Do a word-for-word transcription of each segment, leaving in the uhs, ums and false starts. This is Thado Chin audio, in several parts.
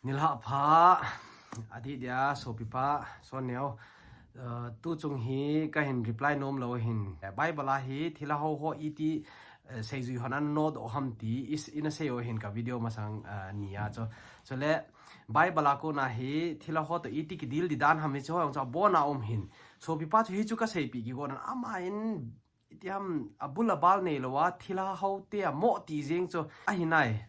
Nilhah pha, adih dia, sopipa, Sonneo. Uh, tu chung hi kahin reply nom lou hin. Bible a hi thilha hou ho iti, uh, seijui hon ana nodoh ham ti, is, ina sei u hin ka video masang, uh, nia chu. Chule, Bible a kona hi thilha ho toh iti kidil di dan ham hi chu hoi ang chu abona um hin. Sopipa chu hi chu ka seipeh kigon in ama in Iti ham, abul abal neilou a, thilha hou te amo ti jeng chu ahi nai.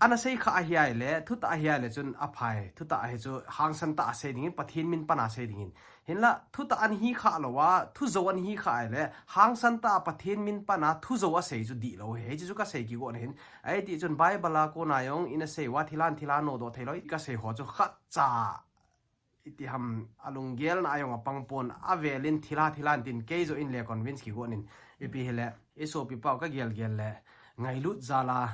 Ana sei kha ahi ai le, thutah ahi ai le chun aphai, thutah ahi chu hangsan tah a sei dingin, Pathen min pan a sei dingin. Hinla, thutah ana hi kha lou a, thujou ana hi kha ai le, hangsan tah a Pathen min pan a thujou a sei chu dihlou ahi, hichu ka sei kigon in. Ahi ti chun Bible a kona jong ina sei uva thilha, thilha nodoh theilou, ka sei ho chu khatcha iti ham, alunggelna a jong apang pon, avelin thilha thilha tin kei joh in le convince kigon in, ipi hile, i sopipa u ka gelgel le, ngailut jal a,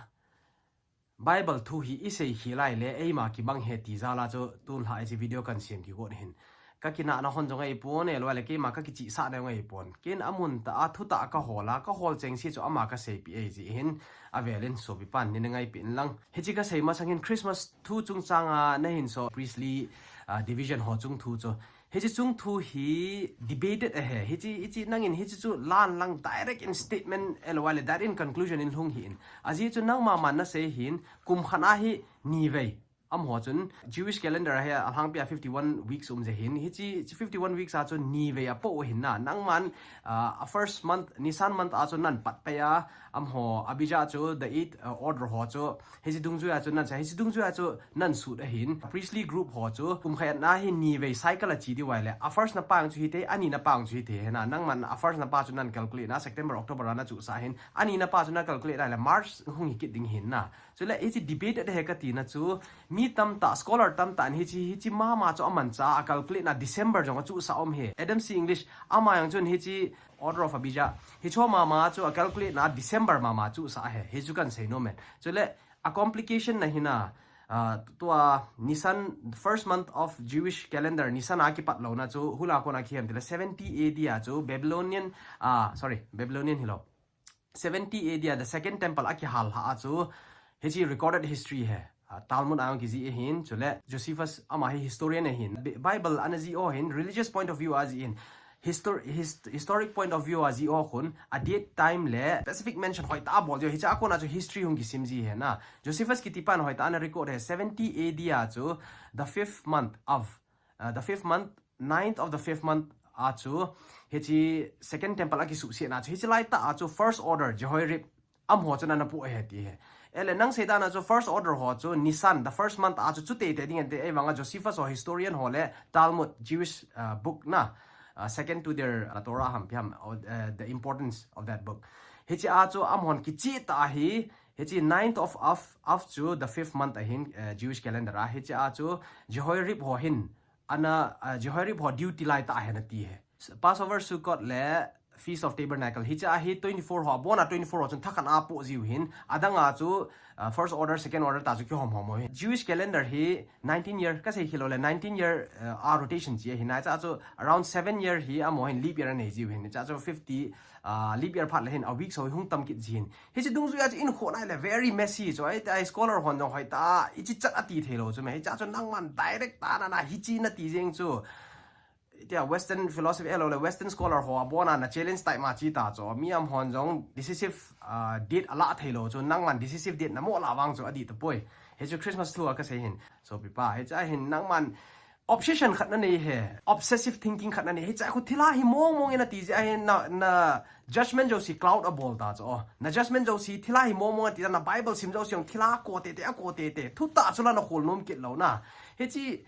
Bible thu hi i sei khel ai le, eima kibang ahi ti jal a chu, tulha hiche video kan sem kigon hin. Ka kinahna hon jong ahipon, ahilou le keima ka kichihsahna jong ahipon. Ken amun tah a, thutah ka hol a, ka hol chengse chu ama ka seipeh ahi jeh hin, avelin sopipan nei ngaipeh in lang. Hiche ka sei masang hin Christmas thu chungchang a nahin so priestly, ah, division ho chung thu chu. Hiche chung thu hi debated ahi. Hiche, hiche nangin hiche chu lan lang direct in statement ahilou le direct in conclusion in lhung hih in. Ajeh chu nangma man nasei hin kum khat a hi nivei. Amaho chun Jewish calendar a hi alhangpi a fifty-one weeks um jeh hin. Hiche, hiche fifty-one weeks a chu nivei apoh u ahin na. Nangman, ah, a first month, Nisan month a chu nan pat pai a, amaho, Abijah chu, the eighth, uh, order ho chu, hiche dungjui a chu nan sa, hiche dungjui a chu nan sut ahin. Priestly group ho chu, kum khat a hi nivei cycle a che diu ahile, a first na pa jong chu hithei, ani na pa jong chu hithei, hena, nangman a first na pa chu nan calculate na, September, October a na chuhsah ahin, ani na pa chu na calculate na le, March hung hi kit ding ahin na. Chule, hiche debate ahi ka tina chu, mi tamtah, scholar tamtah in hiche, hiche mama chu amanchah a, a calculate na December jong achuhsah um ahi. Adam C. English, ama jong chun hiche, Order of Abijah. Hicho mama chu a calculate na December mama chuhsah ahi. Hichu kan sei nom e. Chule a complication na hina, ah, tua Nisan, first month of Jewish calendar, Nisan a kipat louna chu hula kona kihem tile seventy A D a chu Babylonian, ah, sorry, Babylonian hilou. Seventy A D a the second temple a kihal lha a chu hiche recorded history ahi. Ah, Talmud a jong kijih ahin, chule Josephus ama hi historian ahin. Bi-, Bible ana jih u hin, religious point of view a jih in. Histor-, his-, historic point of view a jih u khun, a date time le specific mention hoitah a bol jeh u, hiche a kona chu history hung kisim ji ahi na. Josephus kitipan hoitah ana record ahi, seventy A D a chu the fifth month of, uh, the fifth month, ninth of the fifth month a chu, hiche second temple a kisuhsetna chu, hiche laitah a chu first order, Jehoiarib, amaho chun ana pu ahi ti ahi. Ahile nang seidan a chu first order ho chu Nisan, the first month a chu chu teitei ding ante, ahivanga Josephus ho historian ho le Talmud, Jewish, uh, book na, uh, second to their, uh, Torah ham ipi ham, uh, the importance of that book. Hiche a chu amahon kicheh tah a hi, hiche ninth of Av, Av chu the fifth month ahin, uh, Jewish calendar a. Hiche a chu Jehoiarib ho hin, ana, uh, Jehoiarib ho duty laitah ahi ana ti ahi. Passover, Sukkot le Feast of Tabernacle. Hiche a hi twenty-four ho, abona twenty-four ho chun thakhat a apoh jiu hin. Adang a chu, uh, first order, second order tah chu kihom hom u ahi. Jewish calendar hi nineteen year, ka sei khel lou le, nineteen year, uh, a rotation chi ahi. Hiche a chu around seven year hi amaho hin leap year anei jiu hin. Hiche a chu fifty, uh, leap year phat le hin a week ho hung tam kit ji hin. Hiche dungjui a chu in khoh nai le very messy chu. Ahi, ahi scholar hon jong hoitah a, hiche chat a ti thei lou chu me. Hiche a chu nangman direct tah a na, na hiche na ti jeng chu. Tia Western philosophy ahilou le Western scholar ho abona na challenge tai ma chi ta chu. Mi amahon jong decisive, ah, date ala thei lou chu. Nangman decisive date na mo la vang chu adih tapoi. Hichu Christmas thu a ka sei hin. Sopipa, hiche a hin nangman obsession khat na nei ahi, obsessive thinking khat na nei ahi, hiche a khu thilha hi mong mong in ati jeh a hin na, na judgment jouse cloud abol ta chu. Na judgment jouse thilha hi mong mong ati ta, na Bible sim jouse jong thilha ko tete, a ko tete. Thutah chu la na khol nom kit lou na. Hiche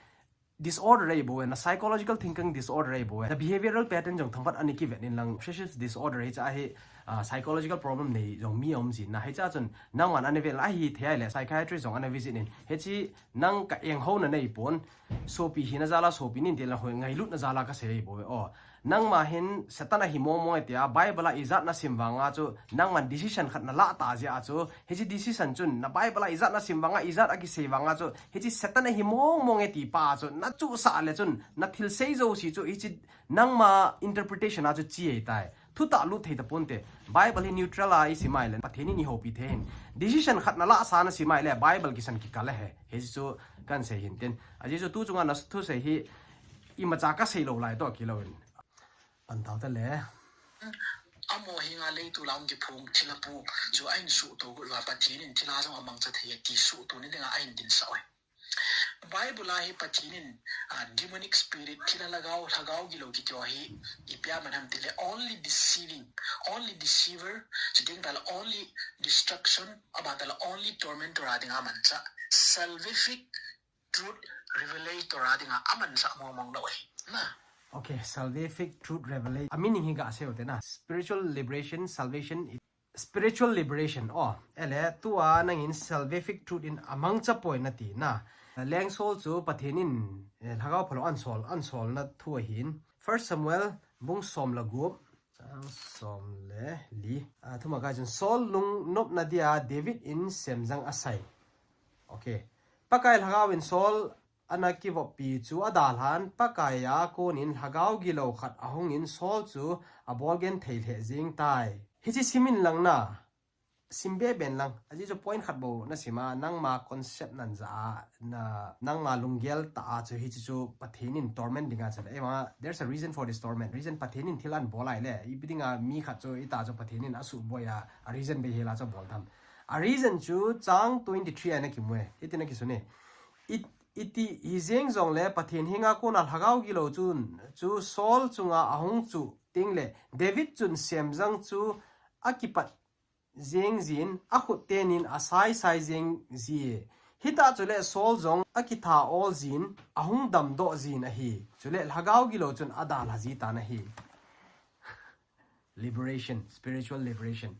disorder ahi bou e, na psychological thinking disorder ahi bou e. Na behavioral pattern jong thangvah in ana kivet in lang, obsessive disorder hiche a hi, ah, psychological problem nei jong mi aum jin na. Hiche a chun nangman ana vet le ahi thei le psychiatrist jong ana visit in. Hiche nang ka enghouna nei pon, sopi hina jal a, sopi nin ti la hoi ngailutna jal a ka sei bou e. O, nangma hin Satan a hi mong mong e tia, Bible a ijat na sim vang a chu, nangman decision khat na la ta jeh a chu, hiche decision chun, na Bible a ijat na sim vang a, ijat a kisei vang a chu, hiche Satan a hi mong mong e ti pa chu, na chuhsah le chun, na thil sei jouse chu, hiche nangma interpretation a chu chi ahi tai. Thutah lut thei taponte. Bible hi neutral a isim a ahile, Pathen in ihoupi thei hin. Decision khat nalah sa nasim a ahile, Bible kisan kikal ahi. Hichu kahin sei hin tin. Ajeh chu tu chunga nathusei hi imacha kasei lou lai toh kilou in. Pan tau tale. Amaho henga leiset a hung kiphong thilha pu chu ahin suhto got uva Pathen in thilha jong amangcha thei e ti suhto na dinga ahin dinsah uve. Bible a hi Pathen in, ah, demonic spirit, thilha lhagao, lhagao gilou kiti ho hi ipi aman ham tile only deceiving, only deceiver, chuteng tale only destruction, aban tale only tormentor a dinga amancha. Salvific truth revelator a dinga amancha mong mong lou ahi. Na. Okay, salvific truth revelator. A meaning hi gasei u te na. Spiritual liberation, salvation, spiritual liberation. Oh, ele tua nangin salvific truth in amangcha poi nati na. Lengsol chu Pathen in, eh, lhagao phalou ahin sol, ahin solna thu ahin. First Samuel bung som le gup, chang som le li. Ah, thuma kai chun Saul lungnopna dia David in semjang asai. Okay. Pakai lhagao in Saul ana kivoppi chu adalhan, Pakai a konin lhagao gilou khat ahungin Saul chu abolgenthei lheh jeng tai. Hiche simin lang na, simbe ben lang, ajeh chu point khat bou nasim a, nangma concept nan ja a, na, nangma lunggel tah a chu hiche chu Pathen in torment dinga chule. Ema, there's a reason for this torment. Reason Pathen in thil ahin bol a ahile, ipi dinga mi khat chu ita chu Pathen in asuhboi a, a reason bei hela chu abol tham. A reason chu chang twenty-three a ana kimu e. Iti ana kisun e. It, iti hijeng jongle Pathen henga kona lhagao gilou chun chu Saul chunga ahung chuh tengle David chun semjang chu akipat jeng jin akhut tenin asai sai jeng ji e. Hitah chule Saul jong akitha ol jin ahung damdoh jin ahi. Chule lhagao gilou chun adalha ji tan ahi. Liberation, spiritual liberation.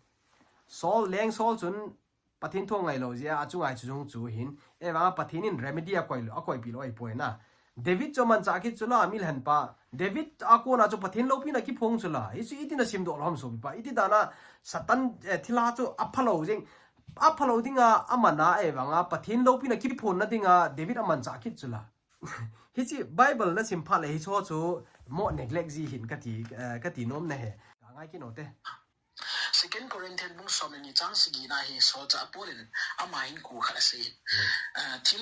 Saul, Lengsol chun Pathen thu angailou jeh a, achunga chu jong chu hin, evang Pathen in remedy akoi, akoipi lou ahipoi na. David chu amanchah kit chu la, milhenpa. David a kona chu Pathen loupina kiphong chu la. Hichu iti nasimdoh lou ham sopipa. Iti dana Satan, eh, thilha chu aphalou jeng. Aphalou dinga aman a, evang a Pathen loupina kiphonna dinga David amanchah kit chu la. Hiche Bible nasim phat le hicho chu mo neglect ji hin kati, eh, kati nom na he. Ka ngai kit u te. Second Corinthians bung som le ni chang sagi na hi solchah Paul in ama hin ku khat asei. Ah, thil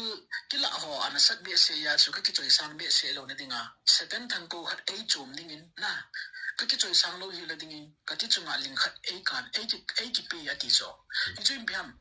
kilah ho ana sat behseh a chu ka kichoisang behseh louna dinga Satan thangkou khat eichom dingin na ka kichoisang lou hina dingin kati chunga ling khat eikan, eiki, eikipe ati chu. Hichu ipi ham.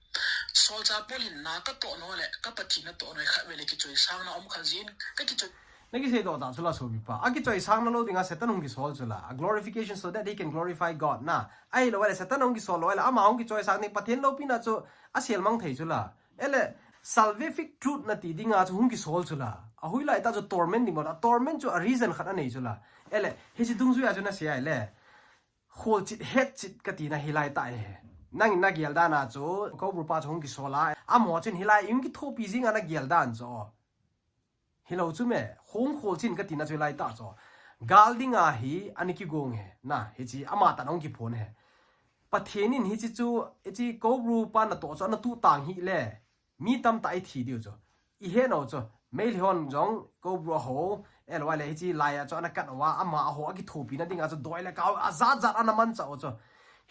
Solchah Paul in na katoh nau le ka Pathen natoh nau khat vele kichoisang na um kha jin ka kichoi. Nakiseidoh tah chu la sopipa. Akichoisang na lou dinga Satan hung kisol chu la. A glorification so that he can glorify God na. Ahilou le Satan hung kisol lou le ama hung kichoisang ding Pathen loupina chu asel mang thei chu la. Ele salvific truth nati dinga chu hung kisol chu la. Ahui lai tah chu torment ding bol a. Torment chu a reason khat anei chu la. Ele hiche dungjui a chu nasei a le. Kholchit hetchit kati na hilai tah e. Nangin nagel dan a chu Koubru pa chu hung kisol a. Amaho chun hilai hung kithopi jing a nagel dan chu. Hilou chu me, hung kholchit kati na chu hilai tah chu. Gal dinga hi ana kigong e. Na, hiche ama tah in hung kiphon e. Pathen in hiche chu, hiche Koubru pa natoh chu ana tuh tang hile. Mi tamtah ithi diu chu. Ihet nau chu. Meitei hon jong Koubru aho. Ahilou le hiche lai a chu ana kat uva. Ama aho akithopi na dinga chu doi le kau ajat jat ana manchah u chu.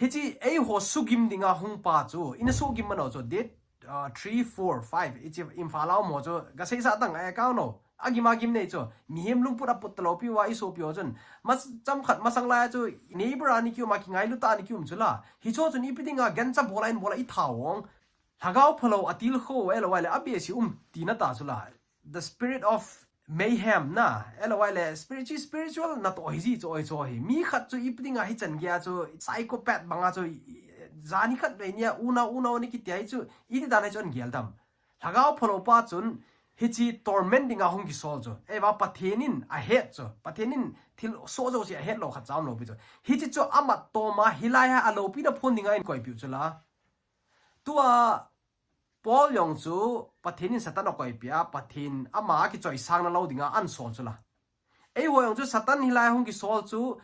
Hiche eiho sugim dinga hung pa chu. Ina sugim man u chu. Date, uh, three, four, five. Hiche Imphal a um ho chu. Kaseisah tang a account u. Agim agim nei chu. Mihem lungput aput talou piuva isopi ho chun. Mas chomkhat masang lai a chu. Neighbor a ana kium a kingailu tah a ana kium chu la. Hicho chun ipi dinga gancha bol a in bol a itha ong. Lhagao phalou atilkhou, ahilou le, abehseh um tina tah chu la. The spirit of mayhem na, ahilou le, spiritual, spiritual natoh hi ji chu oi chu hi. Mi khat chu ipi dinga hichan geiya chu, psychopath banga chu, jani khat vei nia, unau, unau ni kiti a hi chu, iti dan a hi chu ana gel dam. Lhagao phalou pa chun, hiche torment dinga hung kisol chu. Evang Pathen in ahet chu. Pathen in thil soh jouse ahet lou khat cha um lou pi chu. Hiche chu amat toma hilai a aloupina phon dinga ahin koipiu chu la. Tua Paul jong chu Pathen in Satan akoipi a, Pathen ama akichoisang na lou dinga ahin sol chu la. Eiho jong chu Satan hilai hung kisol chu,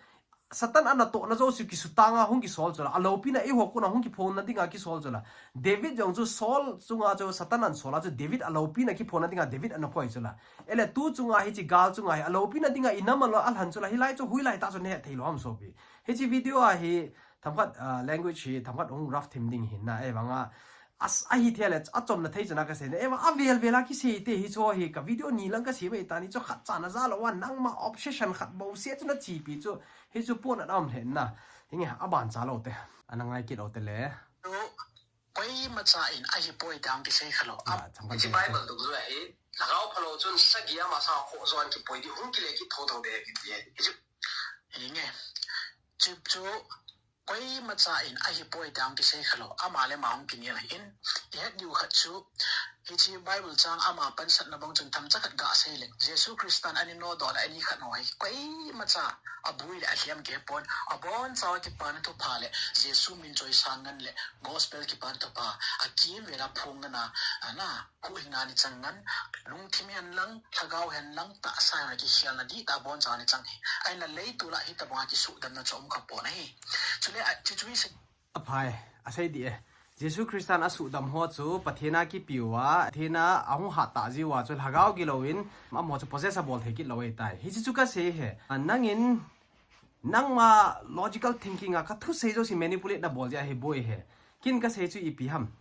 Satan anatoh na jouse kisutang a hung kisol chu la. Aloupina eiho kona hung kiphon na dinga kisol chu la. David jong chu Saul chunga chu Satan ahin sol a chu David aloupina kiphon na dinga David ana koi chu la. Ele tu chunga hiche gal chunga hi aloupina dinga inam a lou alhan chu la. Hilai chu hoilai tah chu nahet thei lou ham sopi. Hiche video a hi themkhat, ah, language hi themkhat hung rough thim ding hin na, ahivanga as, ahi thei le, achomna thei chana kasei na, ahivang avel vel a kisei te hi chu hi ka video ni lang kasei mai ta ni chu khat chana ja lou a, nangma obsession khat bou se chu nachepi chu, hi chu pon a dam hen na, hinge aban cha lou te, ana ngai kit lou te le. Koima cha in ahipoi ti kisei kha lou. Ah, chang hiche kan Bible dungjuia hi, lhagao phalou chun sagi ama sang khoh jo a kipui di hung kile kit thotho de kiti. Hiche, hinge. Chip chu, koima cha in ahipoi ti kisei kha lou. Ama le ama hung kinel ahin. Ihet diu khat chu, hiche Bible chang ama pansatna bang chun themcha khat gasei leng. Jesu Christan ana nodoh le ani khat ho hi. Koima cha abui le alhem kipon. Abon cha kipana thupha le. Jesu min choisang ngen le. Gospel kipana thupha, akimvel a phung ngen a, ana, huhhingna ni chang ngen, lungthim hen lang, lhagao hen lang, tahsa hen lang kikhelna dihtah abon cha ni chang hi. Ahinla leitol a hitobang a kisudamna chu um kha pon ahi. Chule, a, chu chu hi se- Aphai, asei di e. Jesu Christan asuhdam ho chu, Pathen a kipiu a, Pathen a ahung hat tah jiu a chu, lhagao gilou in, amaho chu possess abol thei kit lou ahitai. Hiche chu kasei e. A, nangin, nangma logical thinking a kathusei jouse manipulate nabol jeh ahi boi e. Ken kasei chu ipi ham.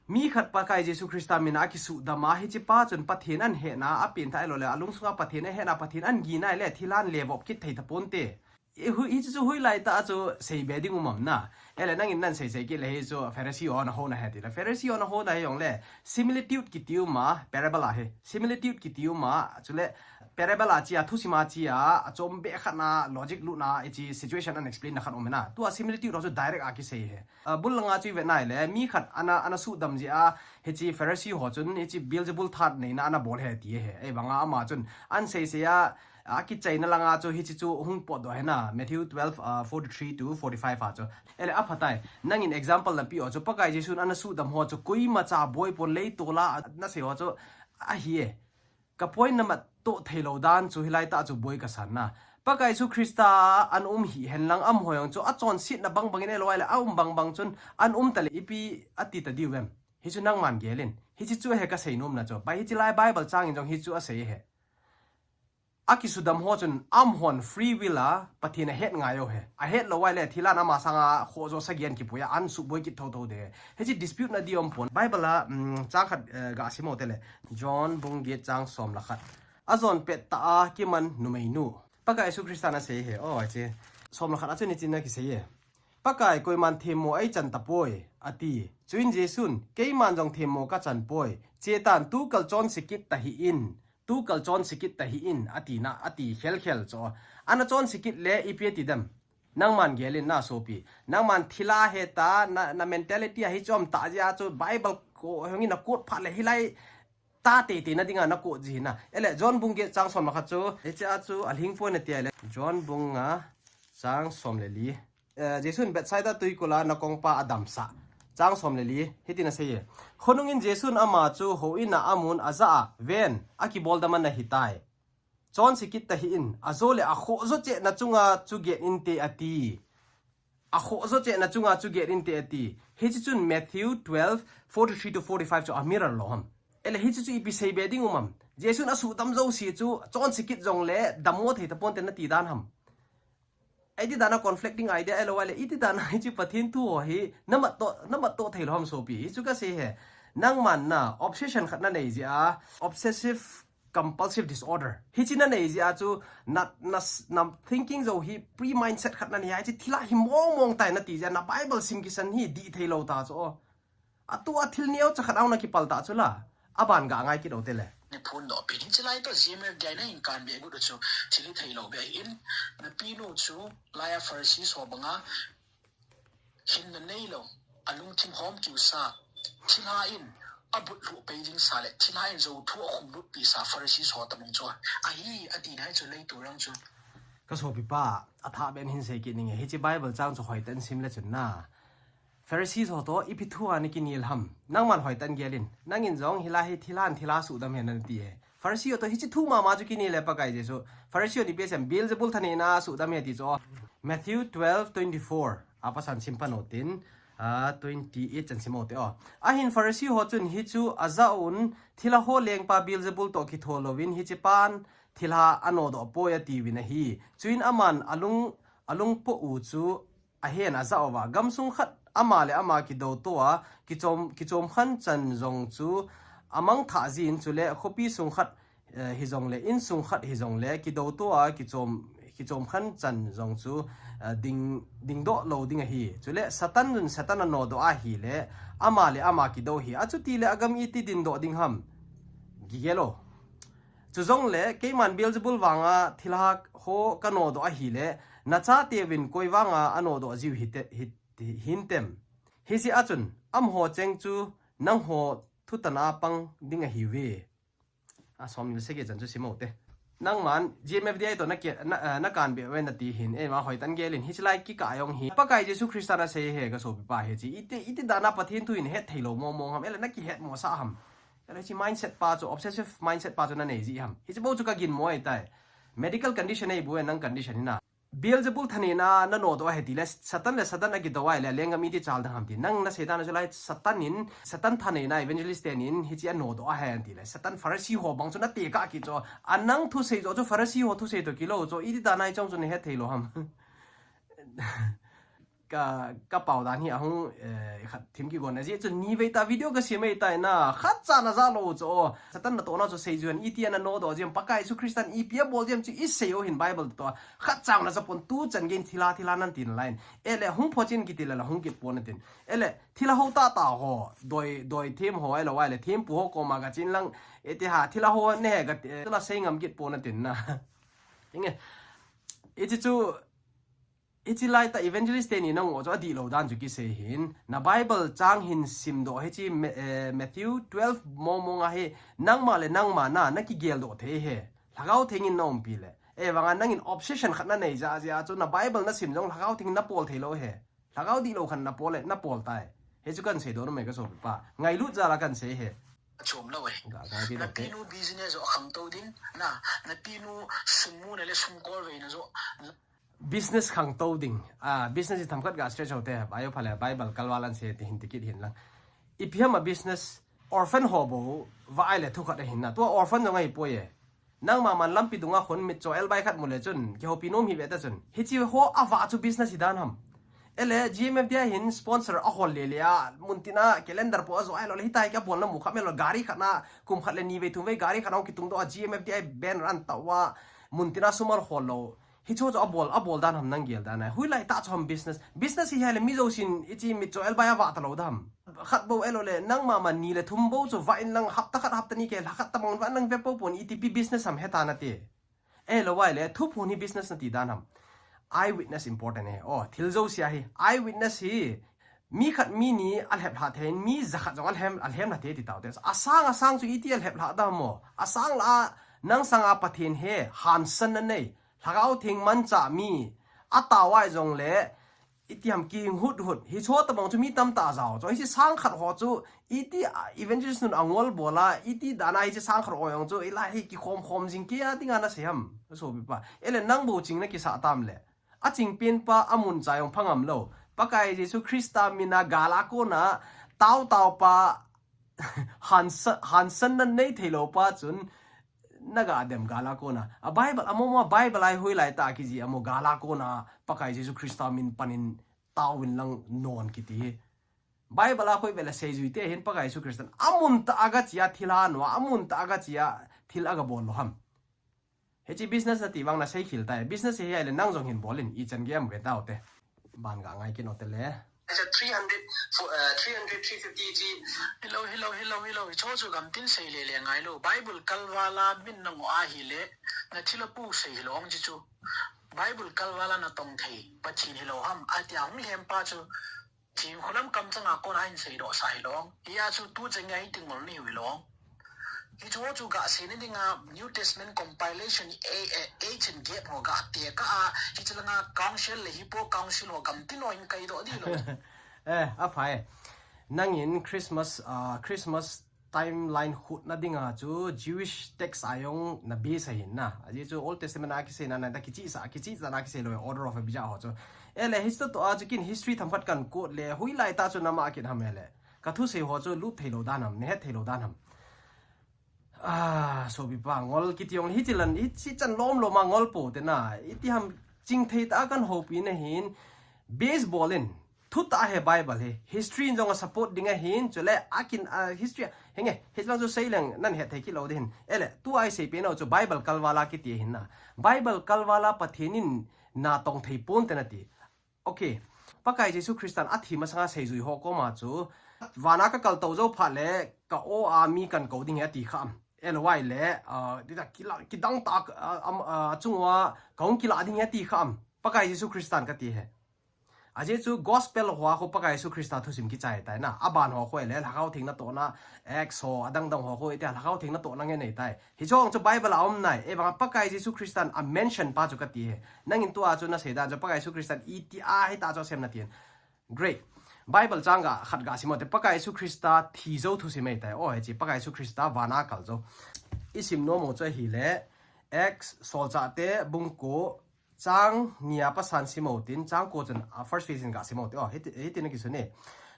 Mi khat Pakai Jesu Christa min a akisuhdam a, hiche pa chun Pathen ahin hetna, apen tha ahilou le, alungsunga Pathen ahin hetna, Pathen ahin gina ahile, thilha ahin levop kit thei taponte. I hui, hiche chu hoilai tah a chu seibe ding um am na. Ahile nangin nahin seisei kit le hi chu Pharisee ho nahouna ahi ti le. Pharisee ho nahouna ahi jong le, similitude kiti um a, parable ahi. Similitude kiti um a, chule, parable a chia, thusim a chia, achom be khat na, logic lut na, hiche situation ahin explain na khat um na. Tua similitude ho chu direct a kisei e. A, bul langa chu ivet na ahile, mi khat ana, ana suhdam jeh a, hiche Pharisee ho chun, hiche Beelzebul tha neina ana bol ahi ti e. Ahivanga ama chun, ahin seisei a, akichaina langa chu hiche chu hung potdoh ahi na, Matthew twelve, uh, forty-three to forty-five a chu. Ahile aphatai, nangin example napeh ho chu, Pakai Jesun ana suhdam ho chu, koima cha boi pon leitol a, nasei ho chu, ahi e. Ka point namat to theilou dan chu hilai tah chu boi kasan na. Pakai Jesu Christa ana um hihen lang amaho jong chu achonsetna bangbang in ahilou ahile aum bangbang chun ana um tale ipi ati tadiu vem. Hichu nangman gel in. Hiche chu ahi kasei nomna chu. Bai hiche lai Bible chang in jong hichu asei ahi. Akisudam ho chun amahon free will a Pathen ahet ngai u ahi. Ahet lou ahile thilha in ama sanga khoh jo sagi ahin kipui a ahin suboi kit thotho de. Hiche dispute na di um pon. Bible a, um, chang khat, eh, gasim u tele. John bung get chang som le khat. Ajon pet tah a kiman numeinu. Pakai Jesu Christa in asei ahi. Oh, hiche. Som le khat a chun hitin akisei e. Pakai koiman themmo eichan tapoi, ati. Chuin Jesun, keiman jong themmo kachan poi. Chetan tukal chonse kit tahih in. Tukal chonse kit tahih in, ati na, ati khel khel chu. Ana chonse kit le ipi ati dem. Nangman gel in na sopi. Nangman thilha ahet a, na, na mentality ahi chom tah jeh a chu Bible ko hung in na quote phat le hilai tah teitei na dinga na quote ji na. Ahile, John bung get chang som le khat chu. Hiche a chu alhing poi nati ahile. John bung nga chang som le li. Eh, Jesun Bethsaida tuikul a nakongpa adamsah. Chang som le li, hitin asei e. Khonung in Jesun ama chu houin a amun ajah a, ven, akibol dam ana hitai. Chonse kit tahih in, ajo le akhoh jo cheh na chunga chu get inte ati. Akhoh jo cheh na chunga chu get inte ati. Hiche chun Matthew twelve, forty-three to forty-five chu amirror lou ham. Ahile hiche chu ipi seibe ding um am. Jesun asuhdam jouse chu chonse kit jong le dammo thei taponte nati dan ham. Iti dan a conflicting idea ahilou ahile, iti dan a hiche Pathen thu ho hi, namat to, namat to thei lou ham sopi. Hichu kasei e. Nangman na, obsession khat nanei jeh a, obsessive compulsive disorder. Hiche nanei jeh a chu, na, na, na thinking jo hi pre-mindset khat nanei a, hiche thilha hi mong mong tai nati jeh a, na Bible sim kisan hi dih thei lou ta chu. Atua thil neocha khat a hung na kipal ta chu la. Aban ga ngai kit u tele. Ni phun doh pen hiche lai to G M F D I na hin kan be gu do chu thil hi thei lou be in na pi nu chu lai a Pharisee ho banga hinna neilou alungthim hom kiu sa thilha in abut lhu pei ding sa le thilha in jo thu akhum lut pi sa Pharisee ho tabang chu ahi ati nai chu lei tu rang chu. Ka sopi pa, athah ben hin sei kit ninge, hiche Bible chang chu hoitah in sim le chun na. Pharisee ho to, ipi thu a na kinel ham. Nangman hoitah in gel in. Nangin jong hilai hi thilha in thilha suhdam ahi nati e. Pharisee ho to, hiche thu mama chu kinel e Pakai Jesu. Pharisee ho ni pe sem, Beelzebul tha neina suhdam ahi ti chu. Matthew twelve twenty-four. Apa san sim pan u tin. Ah, twenty-eight chan sim u te o. Ahin Pharisee ho chun hichu ajah un thilha ho lengpa Beelzebul to kitho louvin hiche pan thilha anodoh poi atiuvin ahi. Chuin aman alung alungpo u chu ahen aja uva. Gamsung khat ama le ama kidoto a, kichom, kichom khan chan jong chu amang thah jin chule khopi sung khat, eh, hijongle, insung khat hijongle, kidoto a, kichom, kichom khan chan jong chu, eh, ding, dingdoh lou ding ahi. Chule Satan jun Satan anodoh ahile, ama le ama kido hi. Achuti le agam iti dingdoh ding ham. Gigelo. Chujongle, keiman Beelzebul vanga thilha ho kanodoh ahile, nachateuvin koi vanga anodoh jiu hite, hi, hi, hintem. Hiche a chun, amaho cheng chu nangho thutan a pang ding ahiuve. A som ni le sagi chan chu sim u te. Nangman G M F D I toh na ke, na, eh, na kan be ven nati hin, eima hoitah in gelin, hiche lai kikah jong hi Pakai Jesu Christa nasei ahi ka sopipa hiche. Iti, iti dan a Pathen thu hin hetthei lou mong mong ham, ahile na kihetmosah ham. Ahile hiche mindset pa chu, obsessive mindset pa chu nanei ji ham. Hiche bou chu ka ginmo ahitai. Medical condition ahi bou e nang condition hi na. Beelzebul thaneina nanodoh ahi tile, Satan le Satan akido ahile, lenggam iti chal ding ham ti. Nang nasei dan chu lai, Satan in, Satan thaneina evangelist tenin, hiche anodoh ahi tile, Satan Pharisee ho bang chu natekah kit chu. Anang thusei joh chu Pharisee ho thusei toh kilou chu, iti dan a hiche chu nahetthei lou ham. Ka, ka pao dan hi ahung, eh, khat thim kigon ahi chu nivei tah video ka sem ahitai na, khatcha naja lou chu, o, Satan natohna chu seiju hen, iti a nanodoh jiem, Pakai Jesu Christan ipi abol jiem chu isei u hin Bible toh, khatcha naja pon tu chan gei in thilha, thilha nan tin line. Ahile, hung phochen kiti le la hung kit pon natin. Ahile, thilha ho tahtah ho, doi, doi them ho, ahilou ahile, thempu ho koma gachen lang, iti ha, thilha ho ne he gati, eh, tula sei ngam kit pon natin na. Inge, hiche chu, hiche lai tah evangelist teni nangoh chu adihlou dan chu kisei hin. Na Bible chang hin simdoh hiche Ma-, eh, Matthew twelve mong mong a hi nangma le nangma na, nakigeldoh thei ahi. Lhagao Theng in naumpi le. Ahivanga nangin obsession khat nanei jeh jeh a chu na Bible nasim jong Lhagao Theng in napol thei lou ahi. Lhagao dihlou khat napol le, napol tai. Hichu kahin seidoh nom e ka sopipa. Ngailut jal a kahin sei ahi. Achom lou ahi. Ga, ga, di lou te. Napinu business joh khangtou ding, na, napinu sum muna le sum kolveina joh. Business khangtou ding. Ah, business hi themkhat ga stress ho te. Ayo phale, Bible kalval a asei ti hin tikit hin lang. Ipi ham a business, orphan ho bou, va ahile thukhat ahin na. Tua orphan jong ahipoi e. Nangma man lampi dunga khun mitcho elbai khat mu le chun, kihoupi nom hih ve ta chun. Hiche ho avah chu business hi dan ham. Ahile, G M F D I hin sponsor ahol le le a, muntin a calendar po ajo ahilou le, hitia hi kabol namu kha me lou, gari khat na, kum khat le nivei thumvei gari khat na kitungdoh a, G M F D I banner ahin tah uva, muntin a sum ahol lou. Hichu chu abol, abol dan ham nang gel dan a. Hoilai tah chu ham business. Business hi ahile mi jousen hiche mitcho elbai avah talou dan ham. Khat bou ahilou le, nangma man ni le thum bou chu vah in lang hapta khat hapta ni kei lha khat tabang vah in lang ve poupon itipi business ham heta nate. Ahilou ahile, thuphon hi business nati dan ham. Eyewitness important ahi. O, thil jouse ahi. Eyewitness hi, mi khat mi ni alhep lha thei in, mi jakhat jong alhem, alhem lha thei ti tau te. Asang, asang chu iti alhep lha dan ham o. Asang lah a, nang sanga Pathen hi, hansan nanei. Lhagao Theng manchah mi, atao a jongle, iti ham kihing hut hut. Hicho tabang chu mi tamtah ajao. Chu hiche sang khat ho chu, iti, ah, evangelist nun angol bol a, iti dan a hiche sang khat ho jong chu, hilai hi kikhom khom jing kei a dinga nasei ham. Ka sopipa. Ahile nang bou ching nakisah tam le. Aching pen pa amun cha jong phangam lou. Pakai Jesu Christa min a gal a kona, tao tao pa, hansa-, hansan nanei thei lou pa chun, naga dem gal a kona. A Bible, amo mo Bible a hi hoilai tah kijih amo gal a kona Pakai Jesu Christa min panin taovin lang non kiti hi. Bible a hoi vele seijui te hin Pakai Jesu Christan amun tah a gache a thil a noa, amun tah a gache a thil agabol lou ham. Hiche business nati vang nasei khel tai. Business hi ahile nang jong hin bol in, ichan gei am ve tau te. Ban ga ngai kit u te le. Acha three hundred, fo-, uh, three hundred, three fifty chi. Hilou, hilou, hilou, hilou. Hicho chu gamtin sei le le ngai lou. Bible kalval a min nangoh ahile, nathilha pu sei hilou ong chi chu. Bible kalval a natong thei Pathen hilou ham. Atia hung lhem pa chu. Thingkhulam kamchang a kona ahin seidoh sa hilou ong. Hia chu tu chang a hitin ngol ni hilou ong. Hichu chu gasei na dinga New Testament compilation a, a, age and gap ho ga tekah a, hichu langa council le hipo council ho gamtin ho hin kaidoh di lou. Eh, aphai. Nangin Christmas, ah, Christmas timeline khut na dinga chu Jewish text a jong na base ahin na. Ajeh chu Old Testament a kisei na na da kichih sa, kichih sa na kisei lou order of Abijah ho chu. Ahile history toh a chu kin history themkhat kan quote le hoilai tah chu nama kit ham ahile. Ka thusei ho chu lut thei lou dan ham, nahet thei lou dan ham. Ah, sopipa, ngol kiti jong le, hichi lan, hichi chan lom lom a ngol pou te na. Iti ham, chingthei tah a kan houpi na hin, baseball in, thu tah a hi Bible hi, history in jong a support ding ahin, chule akin, a history, henge, hilang chu seileng nan hetthei kit lou ding hin. Ele, tua i seipeh nau chu Bible kalval a kiti ahin na. Bible kalval a Pathen in natong thei ponte nati. Okay. Pakai Jesu Christan athi masanga seijui ho koma chu, vana kakal tou jou phat le ka o a mi kan kou ding ahi ati kha am. L Y le, ah, tita kila, kidang tah, ah, am, ah, achung uva kahung kila ding ahi ati kha am. Pakai Jesu Christan kati ahi. Ajeh chu gospel hoa khu Pakai Jesu Christa thusim kichai tai na. Aban hoa khu le Lhagao Theng natohna, Acts ho, adang dang hoa khu iti Lhagao Theng natohna ngen nei tai. Hiche ho chu Bible a um nai. Ahivanga Pakai Jesu Christan a mention pa chu kati ahi. Nangin tua chu nasei dan chu Pakai Jesu Christan iti a hita chu asem natin. Great. Bible chang ga khat ga sim u te, Pakai Jesu Christa thi jou thusim ahi tai. O, hiche Pakai Jesu Christa vana kal jou. I sim nom u chu ahile, Acts Solchahte bung ko chang ni a pasan sim u tin, chang ko chun, a, first phase in ga sim u te. O, hiti, hiti na kisun e.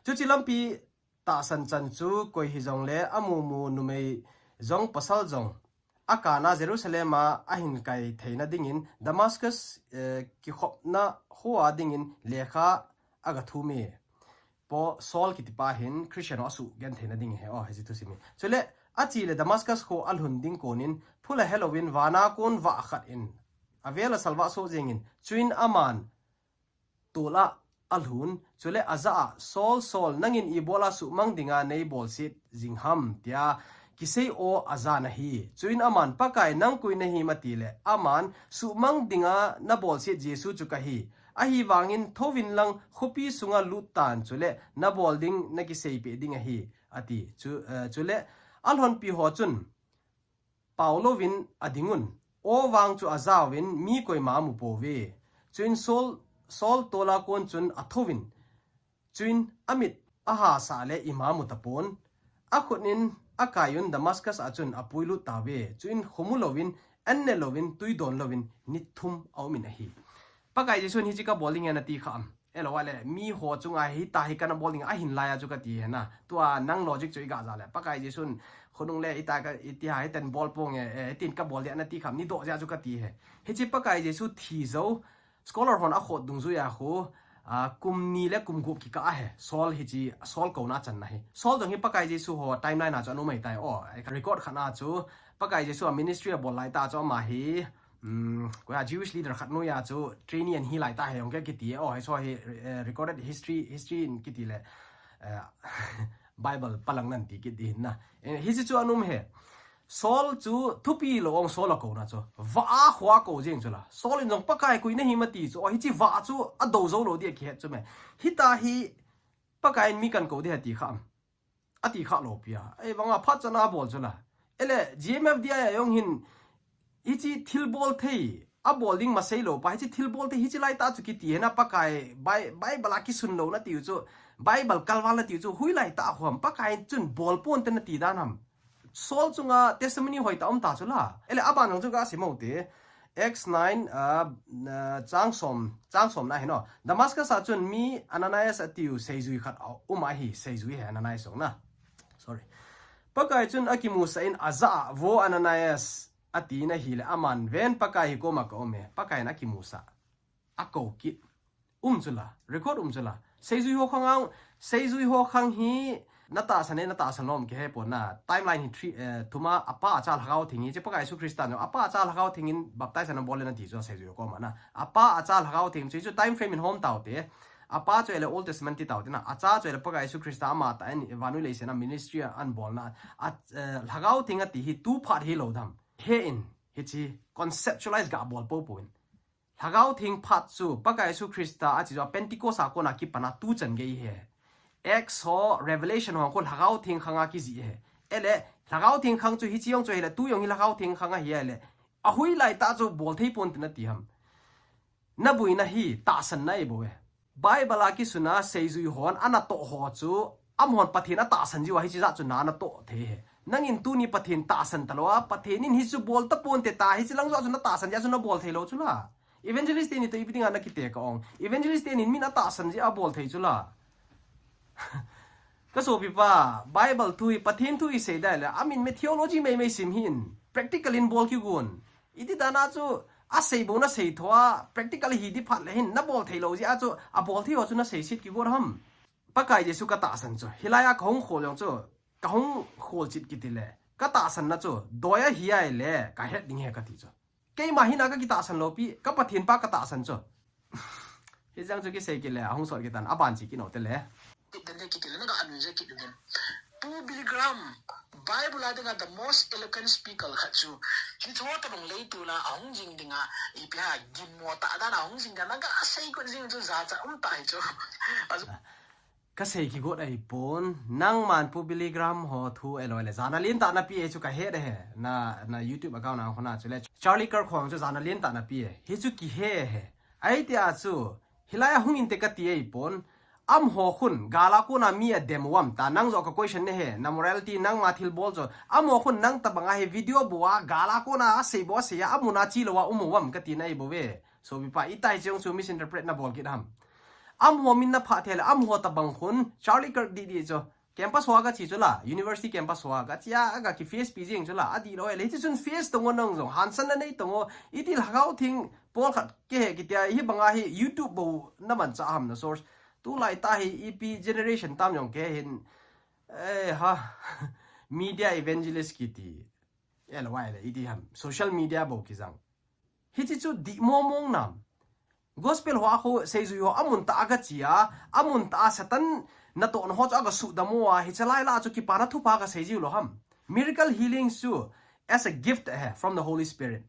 Chuche lampi tahsan chan chu koi hijongle amu mu numei jong pasal jong akana Jerusalem a ahin kai theina dingin Damascus, eh, kikhopna hoa dingin lekha aga thum e. Paul, Saul kitipa hin Christian ho asuh gen theina ding ahi, o, hiche thusim hi. Chule, ache le Damascus kho alhun ding konin, phula helouvin vana kon vah khat in, avel a salvah soh jengin, chuin aman, tol a alhun, chule ajah a, Saul, Saul, nangin ibola suhmang dinga neibolset jing ham, tia kisei o ajan ahi. Chuin aman, Pakai, nang koi nahim atile, aman, suhmang dinga nabolset Jesu chu kahi. Ahivangin thouvin lang khopi sunga lut tan, chule nabol ding nakiseipeh ding ahi, ati. Chu, eh, chule alhonpi ho chun, pao louvin adingun, o vang chu ajauvin mi koima amu pouve. Chuin Saul, Saul tola kon chun athouvin, chuin amit ahasah le ima amu tapon, akhut in akaiyun Damascus a chun apuilut tauve. Chuin khomu louvin, an ne louvin, tui don louvin, ni thum aumin ahi. Pakai Jesun hiche kabol ding ahi nati kha am. Elou ale, mi ho chunga hita hi kana bol ding ahin lai a chu kati ahi na. Tua nang logic chu iga ja le. Pakai Jesun khonung le ita ka, iti ha hitan bol ponge, eh, hitin kabol ding ahi nati kha am, nidoh jeh a chu kati ahi. Hiche Pakai Jesu thi jou, scholar hon akhot dungjuiya khu, ah, kum ni le kum gup kikah ahi. Saul hiche, Saul kouna channa hi. Saul jong hi Pakai Jesu ho timeline a chu ana um ahitai. O, record khat na chu, Pakai Jesu a ministry abol laitah chu ama hi, um, koiya Jewish leader khat noiya chu trainee ahi laitah ahi jong kiti e. O, hiche hi, eh, recorded history, history in kiti le, eh, Bible palang nan ti kiti hin na. Eh, hiche chu ana um ahi. Saul chu thupi lou ong Saul akouna chu. Vah a khua kou jeng chu la. Saul in jong Pakai koi nahim ati chu. O, hiche vah chu adou jou lou ding akihet chu me. Hita hi Pakai in mi kan kou ding ahi ti kha am. Ati kha lou pia. Ahivanga phat chan a abol chu la. Ele G M F D I a jong hin hiche thilbol thei, abol ding masei lou pa, hiche thilbol thei, hiche laitah chu kiti ahi na Pakai, Bi-, Bible a kisun lou nati u chu, Bible kalval nati u chu, hoilai tah a khom, Pakai chun bol ponte nati dan ham. Saul chunga testimony hoitah um ta chu la. Ele aban jong chu ga sim u te. Acts nine, ah, ah, chang som, chang som na hi no. Damascus a chun mi Ananias atiu seijui khat a um ahi, seijui ahi Ananias jong na. Sorry. Pakai chun akimusah in ajah a, Vo Ananias, ati na hile aman, Ven, Pakai, hi koma ka um e. Pakai in akimusah. Akou kit. Um chu la, record um chu la. Seijui ho khang a, seijui ho khang hi natahsan e, natahsan lou em kihe pon na. Timeline hi three, eh, thuma apa acha Lhagao Theng hi, hiche Pakai Jesu Christa in apa acha Lhagao Theng in baptize ana bol e nati chu seijui ho koma na. Apa acha Lhagao Theng chu, chu time frame in hom tau te. Apa chu ele Old Testament ti tau te na. Acha chu ele Pakai Jesu Christa amatah in vannoi leiset a ministry ana bol na. A, eh, Lhagao Theng ati hi tu phat hilou dam. He in, hiche conceptualize ga bol poupou in. Lhagao Theng phat chu Pakai Jesu Christa a chu Pentecost a kona kipan a tu chan gei ahi. Acts ho, Revelation ho khu Lhagao Theng khang a kijih ahi. Ele, Lhagao Theng khang chu hiche jong chu ahile, tu jong hi Lhagao Theng khang ahi ahile. Ahoilai tah chu bol thei ponte nati ham. Naboina hi tahsan na ahi bou e. Bible a kisun a seijui hon anatoh ho chu, amahon Pathen atahsan jiu a hiche jat chu na, natoh thei ahi. Nangin tuni Pathen tahsan talou a, Pathen in hichu bol taponte ta, hiche lang joh chu natahsan jeh a chu nabol thei lou chu la. Evangelist teni toh ipi dinga nakite ka ong. Evangelist teni min atahsan jeh a bol thei chu la. Ka sopi pa, Bible thu hi, Pathen thu hi sei dai le, amin me theology mei mei sim hin, practical in bol kigon. Iti dan a chu, Asei bou nasei tho a, practical hi di phat le hin, nabol thei lou jeh a chu, abol thei ho chu nasei sit kigot ham. Pakai Jesu katahsan chu. Hilai a kahung khol jong chu, kahung khol chit kiti le. Katahsan na chu, doi ahi a le, kahet ding ahi kati chu. Keima hina kakitahsan lou pi, ka Pathen pa katahsan chu. Hijeng chu kisei kit le, ahung sot kit tan, aban chi kino te le. Kit den de kit le, naga anun je kit den. Pu Billy Graham, Bible a dinga the most eloquent speaker khat chu. Hiche ho tobang lei tula, ahung jing dinga, ipi ham, ginmo tah dan ahung jing dinga, naga sei got jing chu jacha um tah hi chu. Aju. Kasei kigot ahipon, nangman Pu Billy Graham ho thu eloi le. Jana lentah napi e chu kahet e. Na, na YouTube account a khona chu le. Charlie Kirk ho chu jana lentah napi e. Hichu kihe e. Ahi tia chu, hilai a hung inte kati ahipon. Amaho khun, gal a kona mi adem uvam ta, nang joh ka question nahi, na morality nangma thilbol chu. Amaho khun nang tobang a hi video bol a, gal a kona asei bol a sei a, amun a che lou a um uvam kati nahi bou ve. Sopi pa, itih cheng chu misinterpret nabol kit ham. Amaho min naphah thei le, amaho tobang khun, Charlie Kirk didi chu. Campus ho a kache chu la, university campus ho a kache a, aga kiface pi jeng chu la, adih lou e le, hiche chun face tong o nang jong, hansan nanei tong o, iti Lhagao Theng, pol khat kihe kiti a, hibanga hi YouTube bou namanchah ham na source. Tulai tah hi ipi generation tam jong kihe hin, eh ha, media evangelist kiti, eloi le, iti ham, social media bou kijang. Hiche chu dih mong mong nam. Gospel ho a khu seijui ho amun tah a kache a, amun tah a Satan natohna ho chu aga sudam u a, hiche lai lah a chu kipana thupha kasei jiu lou ham. Miracle healing chu as a gift ahi from the Holy Spirit.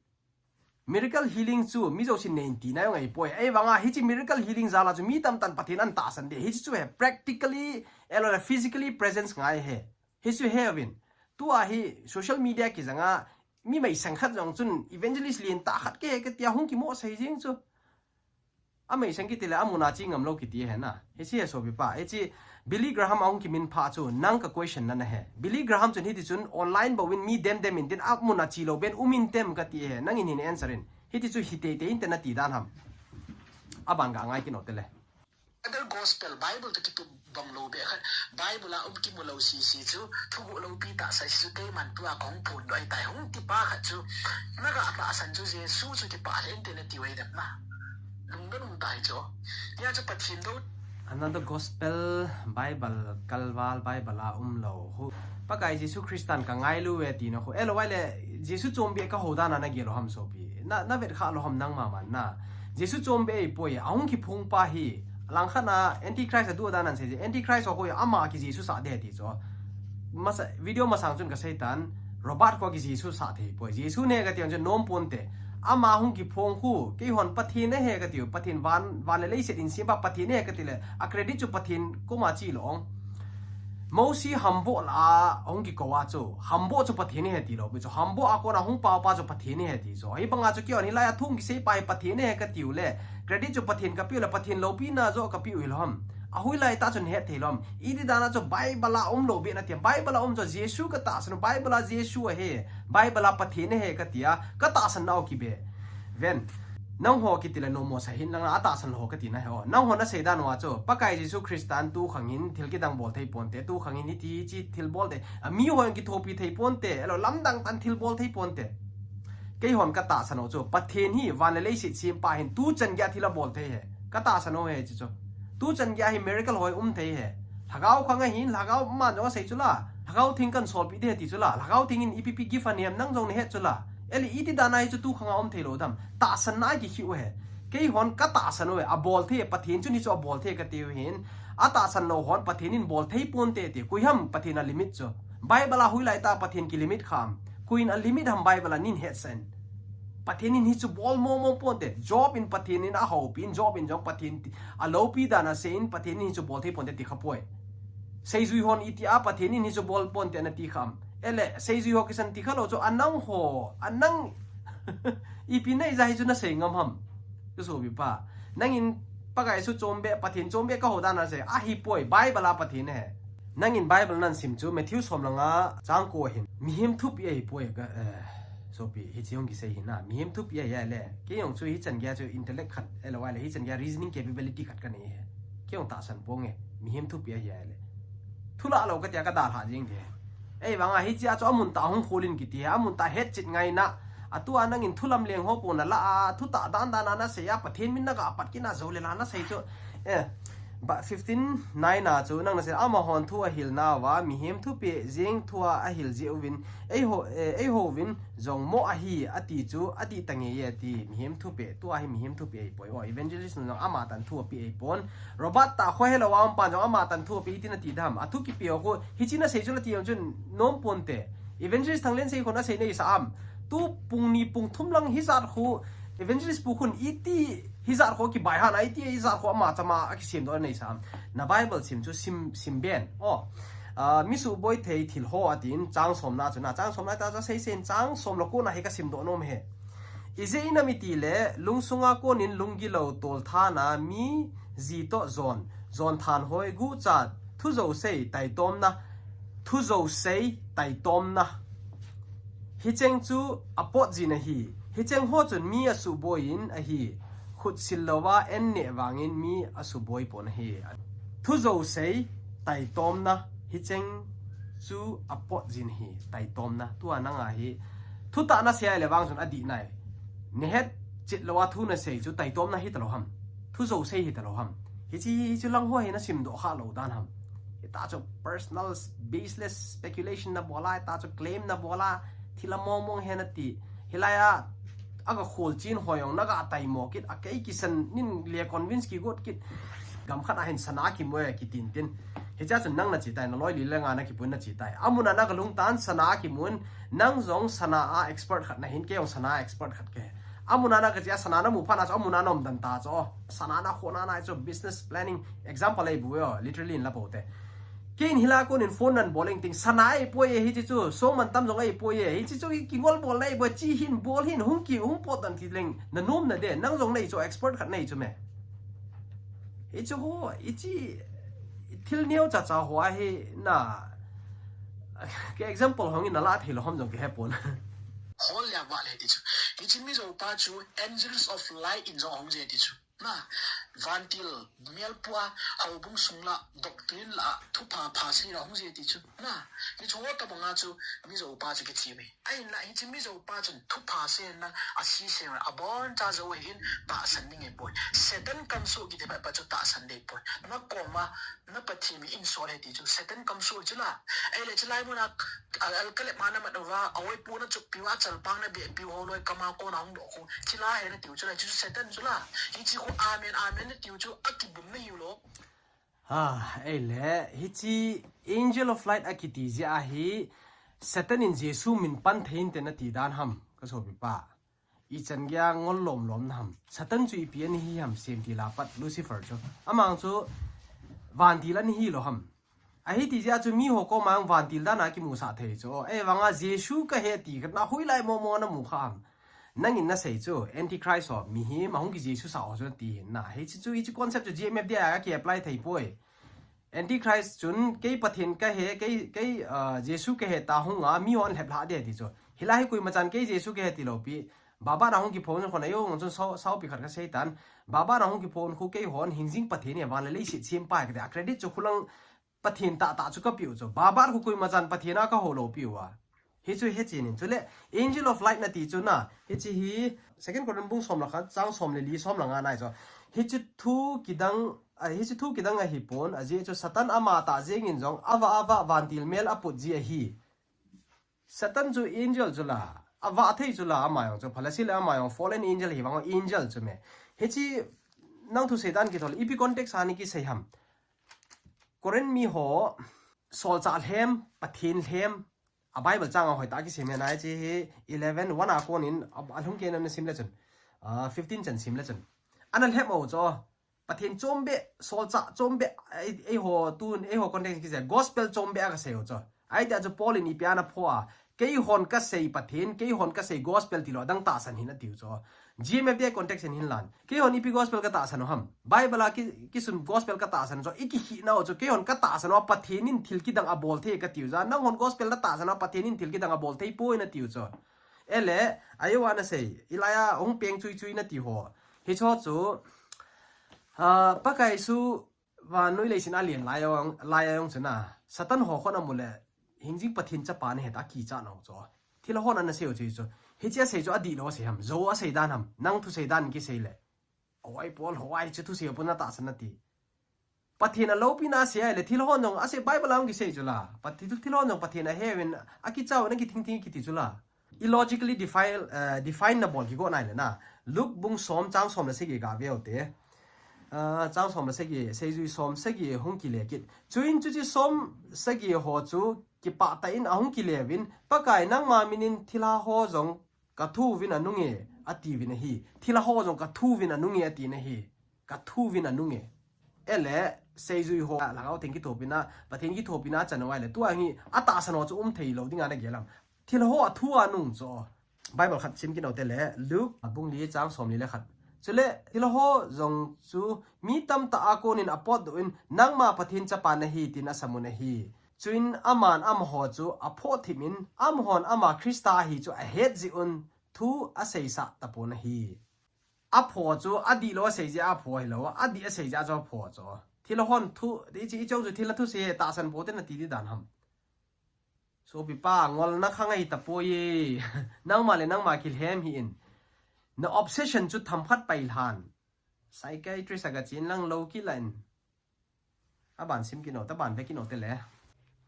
Miracle healing chu mi jousen nei tina jong ahipoi. Ahivanga hiche miracle healing jal a chu mi tamtah in Pathen ana tahsan ding. Hiche chu hi practically, eloi le physically presence ngai ahi. Hichu he uvin. Tua hi social media kijang a, mi meiseng khat jong chun evangelist lentah khat kahi kati a hung kimo sei jeng chu. Ameiseng kiti le amun a che ngam lou kiti ahi na. Hiche hi sopi pa. Hiche Billy Graham ahung kiminphah chu nang ka question na nahi. Billy Graham chun hiti chun online bou in mi dem dem in tin amun a che lou ben um intem kati ahi. Nangin hin answer in. Hiti chu hi teitei inte nati dan ham. Aban ga ngai kit u te le. Other gospel, Bible toh kitup bang lou beh khat, Bible a um kimu lou sese chu, thuguh loupi tahsa sese chu, keiman tua kahung phondoh ahitai, hung tipa khat chu, naga tahsan chu, Jesu chu kipah lheh inte nati u ahi dem na. Lungdon um tai chu. Tia chu Pathen dou. Another gospel, Bible, kalval, Bible a um lou. Hu, Pakai Jesu Christan ka ngailu e tina khu. Eloi le, Jesu chombeh kahou dan a nagel u ham sopi. Na, navet kha lou ham nangma man na. Jesu chombeh ahipoi, ahung kiphong pa hi. Langkhat na Antichrist adu dan a sei je. Antichrist ho khu ama ki Jesu sah de ti chu. Masa, video masang chun kasei tan, Robert khu ki Jesu sah thei poi. Jesu nahi kati ang chun nom ponte. Ama hung kiphong khu, keihon Pathen ahi kati u, Pathen van, van le leiset in sempa Pathen ahi kati le, a credit chu Pathen koma che lou. Mosi hamboh lah a hung kikou a chu, hamboh chu Pathen ahi ti lou pi chu, hamboh a kona hung pao pa chu Pathen ahi ti chu. Hibanga chu keihon hilai a thu kisei pa hi Pathen ahi kati u le, credit chu Pathen kape u le, Pathen loupina joh kape u hilou ham. Ahoilai tah chun het thei lou ham. Iti dan a chu Bible a um lou beh nati a, Bible a um chu Jesu ka tahsan u, Bible a Jesu ahi, Bible a Pathen ahi kati a, ka tahsan nau kibe. Ven. Nangho kiti le nomo sa hin lang a tahsan lou ho kati na hi o. Nangho nasei dan uva chu, Pakai Jesu Christan tukhang hin thil kidang bol thei ponte, tukhang hin hiti chi thil bol te. A mi ho in kithopi thei ponte, eloi lamdang tah in thil bol thei ponte. Keihon ka tahsan u chu, Pathen hi van le leiset sempa hin tuchan geiya thil abol thei ahi. Ka tahsan u ahi chu chu. Tuchan geiya hi miracle ho hi um thei ahi. Lhagao khang ahin, Lhagao man jong asei chu la. Lhagao Theng kan solpeh ding ahi ti chu la. Lhagao Theng in ipi pi gift anei ham nang jong nahet chu la. Eli iti dan a hi chu tukhang a um thei lou dam. Tahsan na a kikhi u ahi. Keihon ka tahsan u ahi, abol thei, Pathen chun hichu abol thei kati u hin. Atahsan lou hon Pathen in bol thei ponte ti. Koi ham Pathen a limit chu. Bible a hoilai tah Pathen ki limit kha ham. Koi in a limit ham Bible a nei hetsah in. Pathen in hichu bol mong mong ponte. Job in Pathen in ahoupi in, Job in jong Pathen ti, aloupi dan asei in Pathen in hichu bol thei ponte ti kha poi. Seijui hon iti a Pathen in hichu bol ponte nati kha ham. Ele, seijui ho kisan ti kha lou chu anang ho, anang ipi nei ja hi chu nasei ngam ham. Ka sopi pa. Nangin Pakai Jesu chombeh, Pathen chombeh kahou dan a sei. Ahipoi, Bible a Pathen ahi. Nangin Bible nahin sim chu, Matthew som le nga chang ko hin. Mihem thupeh ahipoi ka, eh, sopi, hiche hung kisei hi na. Mihem thupeh ahi le. Kei jong chu hichan geiya chu intellect khat, eloi le, hichan geiya reasoning capability khat kanei ahi. Kei jong tahsan ponge. Mihem thupeh ahi le. Thulah lou kati a ka dalha jing te. Ei, vang a hiche a chu amun tah hung khol in kiti ahi. Amun tah hetchet ngai na. Atua nangin thu lamleng ho pon nala a, thu tah dan dan a nasei a, Pathen min naga pat kit na jou le la nasei chu. Eh, ba fifteen nine a chu nang nasei, amahon thu ahil nauva, mihem thupeh jeng thua ahil jeh uvin, eiho, eh, eiho uvin jong mo ahi, ati chu, adih tange e ati, mihem thupeh, tua hi mihem thupeh ahipoi. O, evangelist nu jong ama tan thu apeh ahipon. Robert tah khohe lou a um pan jong ama tan thu apeh, iti nati dam. Athu kipe ho khu, hichi nasei chu nati jong chun nom ponte. Evangelist Thanglen sei khun asei nei sa am. Tu pung ni pung thum lang hijat khu, Evangelist pu khun iti hijat khu kibai hana, iti hijat khu ama chama akisem doh nei sa am. Na Bible sim chu sim, sim ben. O, ah, mi suboi thei thil ho atin chang somna chu na, chang somna ta chu sei sen chang som le ko na hi kasim doh nom e. Ijeh inem itile, lungsunga konin lunggilou tolthana mi ji toh jon, jon thanhoi gucha, thu jousei taitomna, thu jousei taitomna. Hicheng chu apot jin ahi. Hicheng ho chun mi asuboi in ahi. Khutsil louva en neh vangin mi asuboi pon ahi. Thu jousei taitomna. Hicheng chu apot jin ahi. Taitomna. Tua nanga hi. Thutah nasei le vang chun adih nai. Nahet chet louva thu nasei chu taitomna hita lou ham. Thu jousei hita lou ham. Hichi, hichi lang ho hi nasim doh kha lou dan ham. Hita chu personal baseless speculation nabol a, hita chu claim nabol a, thil among mong hi nati. Hilai a, aga khol chin ho jong naga taimo kit, akei kisan nin le convince kigot kit. Gam khat a hin sana kimu e kitin tin. Hicha chun nang nachi tai, naloi li le nga nakipun nachi tai. Amun a naga lungtan sana kimun, nang jong sana a expert khat nahin, kei jong sana a expert khat kahi. Amun a nakachi a sana namu phat na chu, amun a naum dan ta chu. Sana nakhoh na na chu business planning example eibol u, literally in la bote. Kei in hilai a konin phone nan bol ing ting, sana eipoi e hichi chu, so man tam jong eipoi e, hichi chu kingol bol na eipoi, chi hin bol hin, hung ki, hung pot dan ti leng, nanom nade, nang jong nei chu, expert khat nei chu me. Hichu ho, hichi, thil neo cha cha ho ahi na, ke example hong in nala thei lou ham jong kihepon. Hol le va le ti chu. Hichi Mizo pa chu Angels of Light in jong hung je ti chu. Na, vantil, mialpua, houbung sung la, doctrine la, thupha pha sei la hung je ti chu. Na, hichu ho tabang a chu Mizo pa chu kichi me. Ahinla hichi Mizo pa chun thupha seina, asi seina, abon cha jou hin tahsan ding eipoi. Satan kamsoh kiti pa, pa chu tahsan ding eipoi. Nakoma, na Pathen mi in sol e ti chu. Satan kamsoh chu la. Eile chilai mun a, al, al kalep ma namat uva, aoipu nachukpiu, achalpang nabehpiu, holoi kama kona hung doh khu. Chilai hi natiu chu la, chu Satan chu la. Hichi khu amen, amen natiu chu, akibum nahiu lou. Ha, eile, hichi Angel of Light akiti jeh ahi, Satan in Jesu min pan thei inte nati dan ham, kasopi pa. Ichan geiya ngol lom lom na ham. Satan chu ipi ana hi ham, semtil a pat Lucifer chu. Amang chu vantil ana hi lou ham. Ahi ti jeh a chu mi ho koma vantil dan a kimusah thei chu. Ei vanga Jesu kahi ti khat na hoilai mo mo namu kha ham. Nangin nasei chu, Antichrist ho, mihem ahung ki Jesu sah ho chu nati hin na. Hichi chu, hichi concept chu G M F D I a ki apply thei poi. Antichrist chun kei Pathen kahi, kei, kei, ah, Jesu kahi ta hunga, mi hon lhep lha de ti chu. Hilai hi koima chan kei Jesu kahi ti lou pi. Baba na hung kiphon khun ayo ngon chun sao, saopi khat kasei tan. Baba na hung kiphon khu keihon hingjing Pathen e van le leiset sempa e kati a credit chu khulang Pathen tah tah chu kapeh u chu. Baba khu koima chan Pathen a kahou lou piu a. Hichu hechen in. Chule, Angel of Light nati chu na. Hichi hi, Second Corinth bung som le khat, chang som le li, som le nga nai chu. Hichi thu kidang, a, hichi thu kidang ahipon, ajeh chu Satan ama tah jeng in jong, ava, ava, vantil mel aput ji ahi. Satan chu angel chu la, ava thei chu la, ama jong chu, phalasi le ama jong, fallen angel hi vang angel chu me. Hichi, nang thusei dan kithol, ipi context a ana kisei ham. Corinth mi ho, solchah lhem, Pathen lhem, a Bible chang a hoitah a kisei me nai chi hi eleven one a konin, a, alhung kei na sim le chun, a, fifteen chan sim le chun. Ana lhem u chu, Pathen chom beh, solchah chom beh, ei, eiho tun, eiho context kisei, gospel chom beh a kasei u chu. Ahi tia chu Paul in ipi ana pho a, keihon kasei Pathen, keihon kasei gospel tilou, adang tahsan hih in atiu chu. G M F D I context in hinlan. Keihon ipi gospel katahsan u ham. Bible a ki, kisun gospel katahsan u chu, ikikhih nau chu, keihon katahsan u a Pathen in thil kidang abol thei katiu jeh a. Nanghon gospel natahsan u a Pathen in thil kidang abol thei poi natiu chu. Ele, ayo ana sei, ilai a hung peng chui chui nati ho. Hicho chu, ah, Pakai Jesu vannoi leiset a alen lai a jong, lai a jong chu na, Satan ho khun amu le, hingjing Pathen chapa nahi tia kicha nau chu. Thilha hon ana sei u chu chu. Hiche asei chu adih lou asei ham. Jou asei dan ham. Nang thusei dan kisei le. Oi, Paul ho ai chu thusei pon na tahsan nati. Pathen a loupina asei ahile thilha hon jong asei Bible a hung kisei chu la. Pathen thilha hon jong Pathen ahe uvin akichau na kithing thing kiti chu la. Illogically define, uh, define na bol kigo nai le na. Luke bung som chang som le sagi ga ve u te. Uh, chang som le sagi, seijui som sagi hung kile kit. Chuin chuche som sagi ho chu kipah tah in ahung kile uvin, Pakai nangma min in thilha ho jong ka thu uvin anunge, ati uvin ahi. Thilha ho jong ka thu uvin anunge, ati na hi. Ka thu uvin anunge. Ele, seijui ho, Lhagao Theng kithopina, Pathen kithopina achan u ahile, tua hi, atahsan ho chu um thei lou dinga na gel am. Thilha ho athu anung chu. Bible khat sim kit u te le, Luke, abung li chang som li le khat. Chule, thilha ho jong chu, mi tamtah a konin apotdoh in, nangma Pathen chapa nahi, tin asam un ahi. Chuin aman amaho chu aphoh thim in, amahon ama Christa ahi chu ahet jeh un thu aseisah tapon ahi. Aphoh chu adih lou asei jeh a aphoh hilou, adih asei jeh a chu aphoh chu. Thilha hon thu, hiche, hiche chu thilha thusei tahsan pou te nati di dan ham. Sopi pa, ngolna khang ahi tapoi. Nangma le nangma kilhem hih in. Na obsession chu themkhat pai lhan. Psychiatrist a ga chen lang lou kit la in. Aban sim kit u, taban ve kit u te le.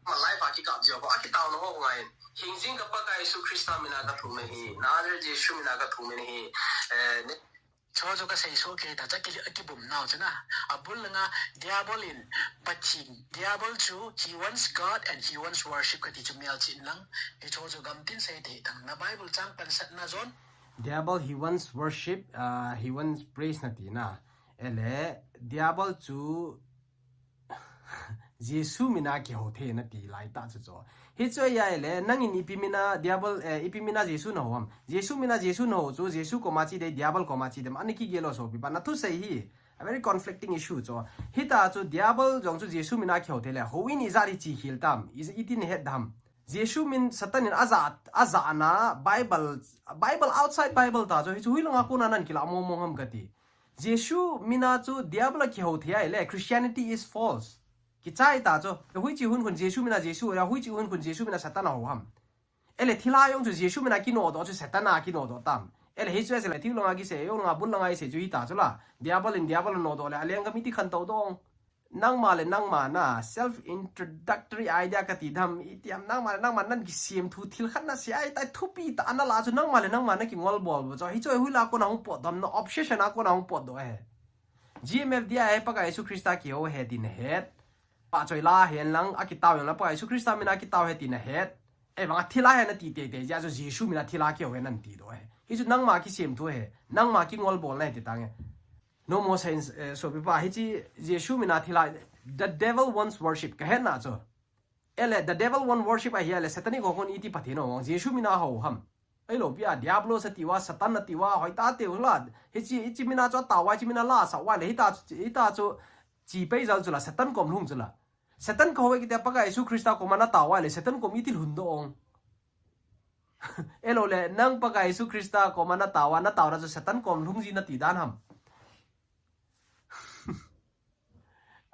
Ma life a kikap jeh uva, akitao na ho ngai. Hingjing ka Pakai Jesu Christa mina ka thum e hi. Nazareth Jesu mina ka thum e hi. Eh, ne- Chu chu ka sei soh kei ta, chu ki, kibum nau chu na. Abul langa, Diabol in, Pathen, Diabol chu, he wants God and he wants worship kati chu mial chin lang. Hichu chu gamtin sei te tang. Na Bible chang pansatna John. Diabol, he wants worship, uh, he wants praise nati na. Ele, Diabol chu Jesu mina kihou thei nati lai ta chu chu. Hichu ahile, nangin ipi mina Diabol, eh, ipi mina Jesu nahou ham. Jesu mina Jesu nahou chu, Jesu koma che dem, Diabol koma che dem. Ana kigel lou sopi pa, na thusei hi. A very conflicting issue chu. Hita chu Diabol jong chu Jesu mina kihou thei le. Houin ijat hi che khel tam. Iti nahet dem. Jesu min Satan in aja, aja na Bible, Bible outside Bible ta chu. Hichu hoilanga kona nan kila mong mong ham kati. Jesu mina chu Diabol a kihou thei ahile, Christianity is false. Kichai ta chu. Hoiche hun khun Jesu mina Jesu, hoiche hun khun Jesu mina Satan ahou ham. Ele thilha jong chu Jesu mina kinodoh chu Satan a kinodoh tam. Ele hichu asei le thilha langa kisei, jong langa bul langa isei chu hita chu la. Diabol in Diabol nodoh le, aleng ka miti khantou dong. Nangma le nangma na self introductory idea kati dem iti ham, nangma le nangma nan kisemthu thil khat nasei ahitai thupi ta ana la chu nangma le nangma na kingol bol bo chu. Hichu hoilanga kona hung potdoh ham, na obsession a kona hung potdoh ahi. G M F D I ahi Pakai Jesu Christa kihou ahi ti nahet. Pachoi la hen lang akitao jong la Pakai Jesu Christa mina kitao ahi ti nahet. Ahivanga thilha ahi nati teitei jeh a chu Jesu mina thilha kihou ahi nati doh ahi. Hichu nangma kisemthu ahi. Nangma kingol bolna ahi ti tange. No more science, eh, sopi pa, hiche Jesu mina thilha, the devil wants worship, kahetna chu. Ele, the devil want worship ahi, ele, Satanic ho khun iti Pathen ho, Jesu mina hou ham. Ahilou pi a, Diablos ati uva, Satan ati uva, hoitah ati u la. Hiche, hiche mina chu atao uva, hiche mina la asah uva le, hita chu, hita chu, che pai jal chu la, Satan kom lhung chu la. Satan kahou e kiti a Pakai Jesu Christa koma natao uva le, Satan kom iti lhung doh ong. Ahilou le, nang Pakai Jesu Christa koma natao uva, nataona chu Satan kom lhung ji nati dan ham.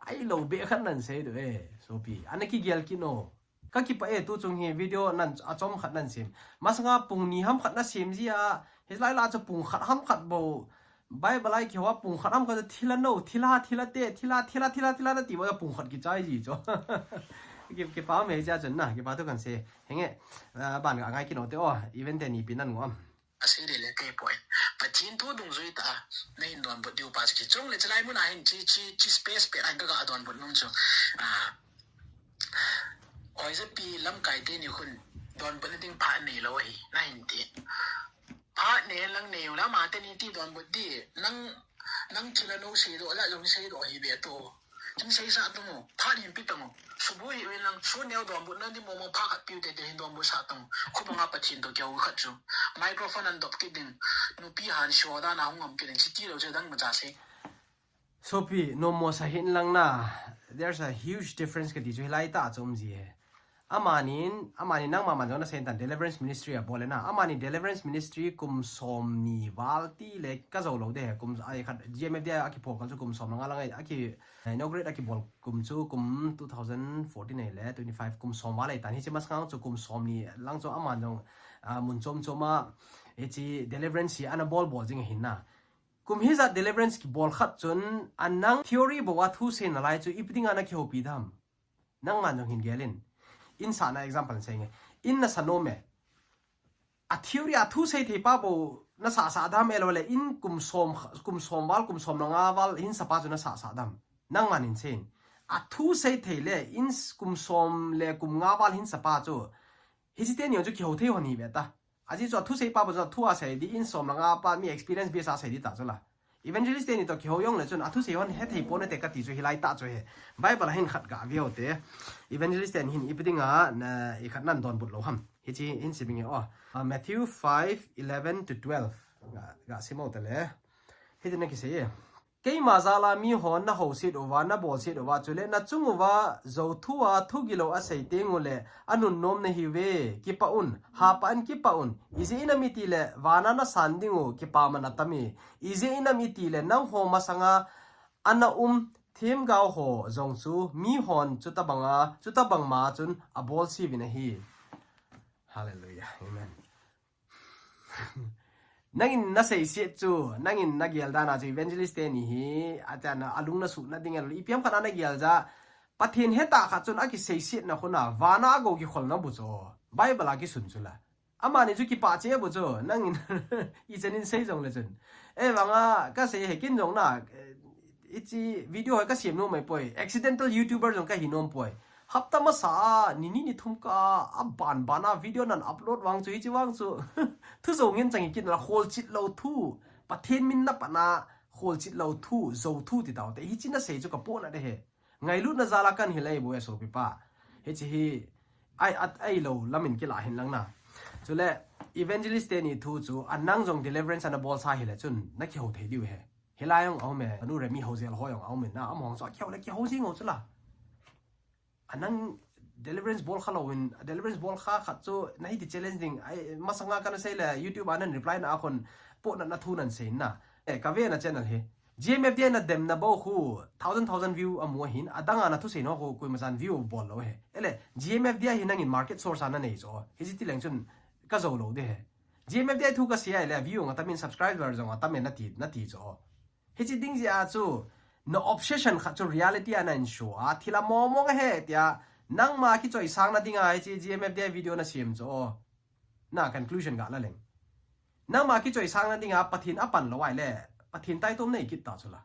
Ahilou beh khat nan sei doh e, sopi. Ana kigel kit u. Ka kipah e, tu chung hi video nan achom khat nan sem. Masanga pung ni ham khat nasem ji a, hilai la chu pung khat ham khat bou. Bible a kihou a pung khat ham khat chu thilha nou, thilha, thilha te, thilha, thilha, thilha, thilha nati uva pung khat kichai ji chu. Ki, kipah me jeh a chun na, kipathu kan sei. Henge, ah, ban ka ngai kit u te o, event te ni pi nan ngo am. Asei le le kei poi. Pathen thu dungjui tah a, nahin donbut diu pa chu kichong le chulai mun a hin chi, chi, chi space pet a hin kaga donbut nom chu. Ah, Hoijapi lamkai teni khun donbutna ding phat neilou ahi, nahin ti. Phat nei lang nei u la, ama teni ti donbut di, nang, nang thilha nou seidoh la, jong seidoh ahi ve tu. Kin seisah tang u, phat hin pe tang u. Suboi hih uvin lang, sun neo donbutna ding momo phat khat piu teitei hin donbut sah tang u. Khubanga Pathen toh kihou khat chu. Microphone an dop kit ding. Nupi han sho dan a hung ngam kit ding. Chuti lou chu dang macha sei. Sopi, no more sah hin lang na. There's a huge difference kati chu hilai tah chu um ji e. Amanin, amanin nangma man jong nasei tan deliverance ministry abol e na. Amanin deliverance ministry kum som ni val ti le kajou lou de, kum ai khat G M F D I a kiphal kal chu kum som nga lang ai, aki inaugurate akibol kum chu kum two thousand fourteen ahi le twenty-five kum som val ahi tan. Hiche masang chu kum som ni lang chu aman jong, a, mun chom chom a, hiche deliverance hi ana bol bol jing ahin na. Kum hijat deliverance kibol khat chun, anang theory bou a thusei nalai chu ipi dinga na kihoupi dem? Nangman jong hin gel in. In sahna example sei nge. In nasa nom e. A theory a thusei thei pa bou nasa sah dem, ahilou le in kum som, kum som val, kum som le nga val hin sa pa chu nasa sah dem? Nangman hin sei in. A thusei thei le in s-, kum som le kum nga val hin sa pa chu, hiche teni chu kihou thei hon hi ve ta. Ajeh chu a thusei pa bou chu a thu a sei di, in som le nga pa mi experience base a sei di ta chu la. Evangelist teni toh kihou jong le chun a thusei hon hethei pon nate kati chu hilai tah chu ahi. Bible a hin khat gah ve u hite. Evangelist teni hin ipi dinga, na, i khat nan donbut lou ham. Hiche hin sim inge o. Ah, Matthew five eleven to twelve. Gah, gah sim u hite le. Hitin akisei e. Keima jal a mihon na houset uva, na bolset uva, chule na chung uva jou thu a thu gilou asei teng ule, anunnom nahiuve, kipah un, hapah in kipah un, ijeh inem itile, van a na san ding u, kipaman atam e, ijeh inem itile, nangho masanga ana um, themgao ho jong chu, mihon chutabang a, chutabang ma chun abolse uvin ahi. Hallelujah. Amen. Nangin na seiset chu, nangin na gel dan a chu evangelist teni hi, atan a lung na suhna ding el, ipi ham khat a na gel ja, Pathen hetah khat chun akiseisetna khun a, van a agou kikholna bu chu, Bible a kisun chu la. Amani chu kipah cheh bu chu, nangin ichan in sei jong le chun. Ahivang a, kasei hi ken jong na, eh, hiche video hi kasem nom mai poi. Accidental YouTuber jong kahi nom poi. Hapta masa a, ni ni ni thum kah a, aban ban a video nan upload vang chu, hiche vang chu. Thu jou ngen chang hi ken la, kholchil lou thu. Pathen min na pan a, kholchil lou thu, jou thu ti tau te. Hiche na sei chu ka pona de he. Ngailutna jal a kan hilai bu e sopi pa. Hiche hi, ai, at, ai lou, lamin kila hin lang na. Chule, evangelist teni thu chu, anang jong deliverance ana bolsa hile chun, na kihou thei diu he. Hilai jong aume, anu re mi hou jel ho jong aume na, amahon chu kihou le kihou jing u chu la. Anang deliverance bol kha louvin, deliverance bol kha khat chu, na hiti challenge ding, ai, masanga kana sei le, YouTube a nan reply na a khun, potna na thu nan sei na. Eh, ka ve na channel hi. G M F D I na demna bou khu, thousand, thousand view amu ahin, adang a na thusei na khu, koima chan view bol lou he. Ele, G M F D I hi nangin market source a na nei chu. Hiche ti leng chun, ka jou lou de he. G M F D I thu kasei a le view jong atam in subscriber jong atam in nati, nati chu. Hiche ding jeh a chu, na obsession khat chu reality a na in show a, thil a mong mong ahi tia, nangma kichoisang na dinga hiche G M F D I video na sem chu. Na conclusion ga la leng. Nangma kichoisang na dinga Pathen apan lou ahile, Pathen taitom nei kit ta chu la.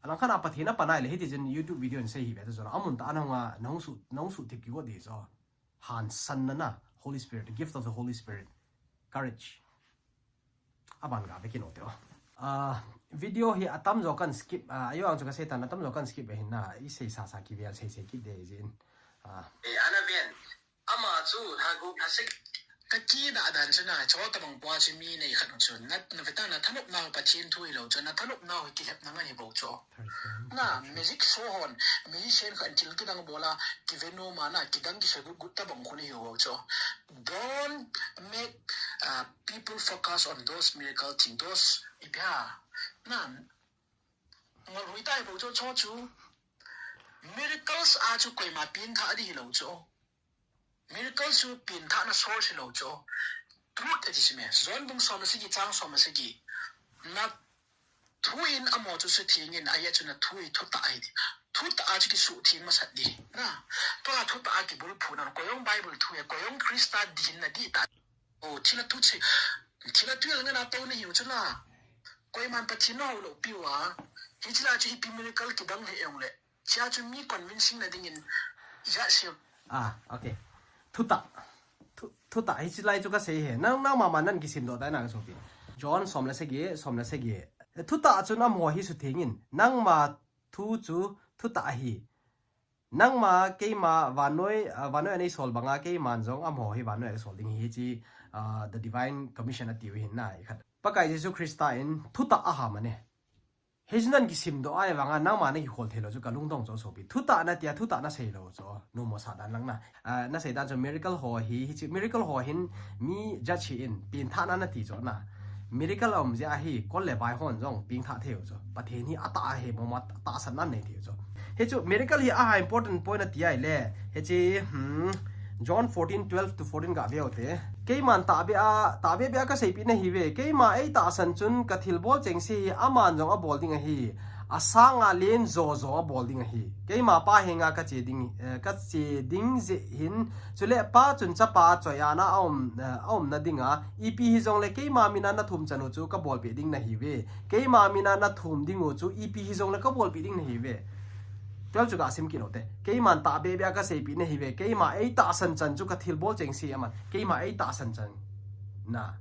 Alang khat a Pathen apan ahile, hiti chun YouTube video in sei hi ve ta chu la. Amun tah a nahung a, nahung suh, nahung suh thip kigot di chu. Hansanna na, Holy Spirit, the gift of the Holy Spirit, courage. Aban ga ve kit u hite o. Ah, video hi atam jo kan skip, ah, ajo ang chu kasei tan atam jo kan skip ahin na, i sei sa sa kivel sei sei kit de jin. Ah. Eh, ana ven. Ama chu, ha gu, ha sik. Ka kidah dan chu na, chutabang pa chu mi nei khat chu, na, na ve ta na thanop nau Pathen thu hilou chu, na thanop nau hi kilhepna ngen hi bou chu. Na, music show hon, musician khat thil kidang bol a, kive nom a na, kidang kisei gut gut tabang khu ni hi bou chu. Don't make, uh, people focus on those miracle things, those, ipi ham. Na, ngol hui tai bou chu, chu chu. Miracles a chu koima pengthah di hilou chu. Miracle chu pengthahna source hilou chu. Truth ati chu me. John bung som le sagi chang som le sagi. Na thu in amaho chu sutheng in, ajeh chu na thu hi thutah ahi. Thutah a chu kisutheng masat di. Na, tua thutah a kibulphu na, koi jong Bible thu e, koi jong Christa di hin na di ta. O, thil a thu che, thil a thu el ngen a tou na hiu chu la. Koiman Pathen na hou lou piu a. Hiche la chu ipi miracle kidang he jong le. Chia chu mi convincing na dingin, ijat sim. Ah, okay. Thutah. Thu, thutah, hiche lai chu kasei he. Nang, nangma ma nan kisim doh tai na ka sopi. John som le sagi, som le sagi. Thutah chun amaho hi sutheng in. Nangma thu chu thutah ahi. Nangma keima vannoi, ah, vannoi a nei sol banga keiman jong amaho hi vannoi a ka sol ding ahi hiche, ah, the divine commission atiu hin na i khat. Pakai Jesu Christa in thutah aham ane. Hichu nan kisim doh ahivanga nangma na kikhol thei lou chu ka lungdong chu sopi. Thutah na tia, thutah na sei lou chu. Nomo sa dan lang na. Ah, na sei dan chu miracle ho hi, hiche miracle ho hin mi judge hi in, pengthahna na ti chu na. Miracle a um jeh a hi, kol le vai hon jong pengthah thei u chu. Pathen hi atah ahi, mama tahsanna nei thei u chu. Hichu miracle hi aha important point na ti ahile. Hiche, hmm, John fourteen twelve to fourteen ga veu te. Keiman tahbeh a, tahbeh beh a kaseipeh nahiuve. Keima eitahsan chun kathilbol chengse hi aman jong abol ding ahi. Asanga len jojo abol ding ahi. Keima Pa henga kache ding, eh, kache ding jeh hin, chule Pa chun Chapa choi-atna aum, eh, aumna dinga, ipi hijongle keima mina nathum chan u chu kabolpeh ding nahiuve. Keima mina nathum ding u chu ipi hijongle kabolpeh ding nahiuve. Twelve chu gasim kit u te. Keiman tahbeh beh a kaseipeh nahiuve. Keima eitahsan chan chu kathilbol chengse aman. Keima eitahsan chan. Na.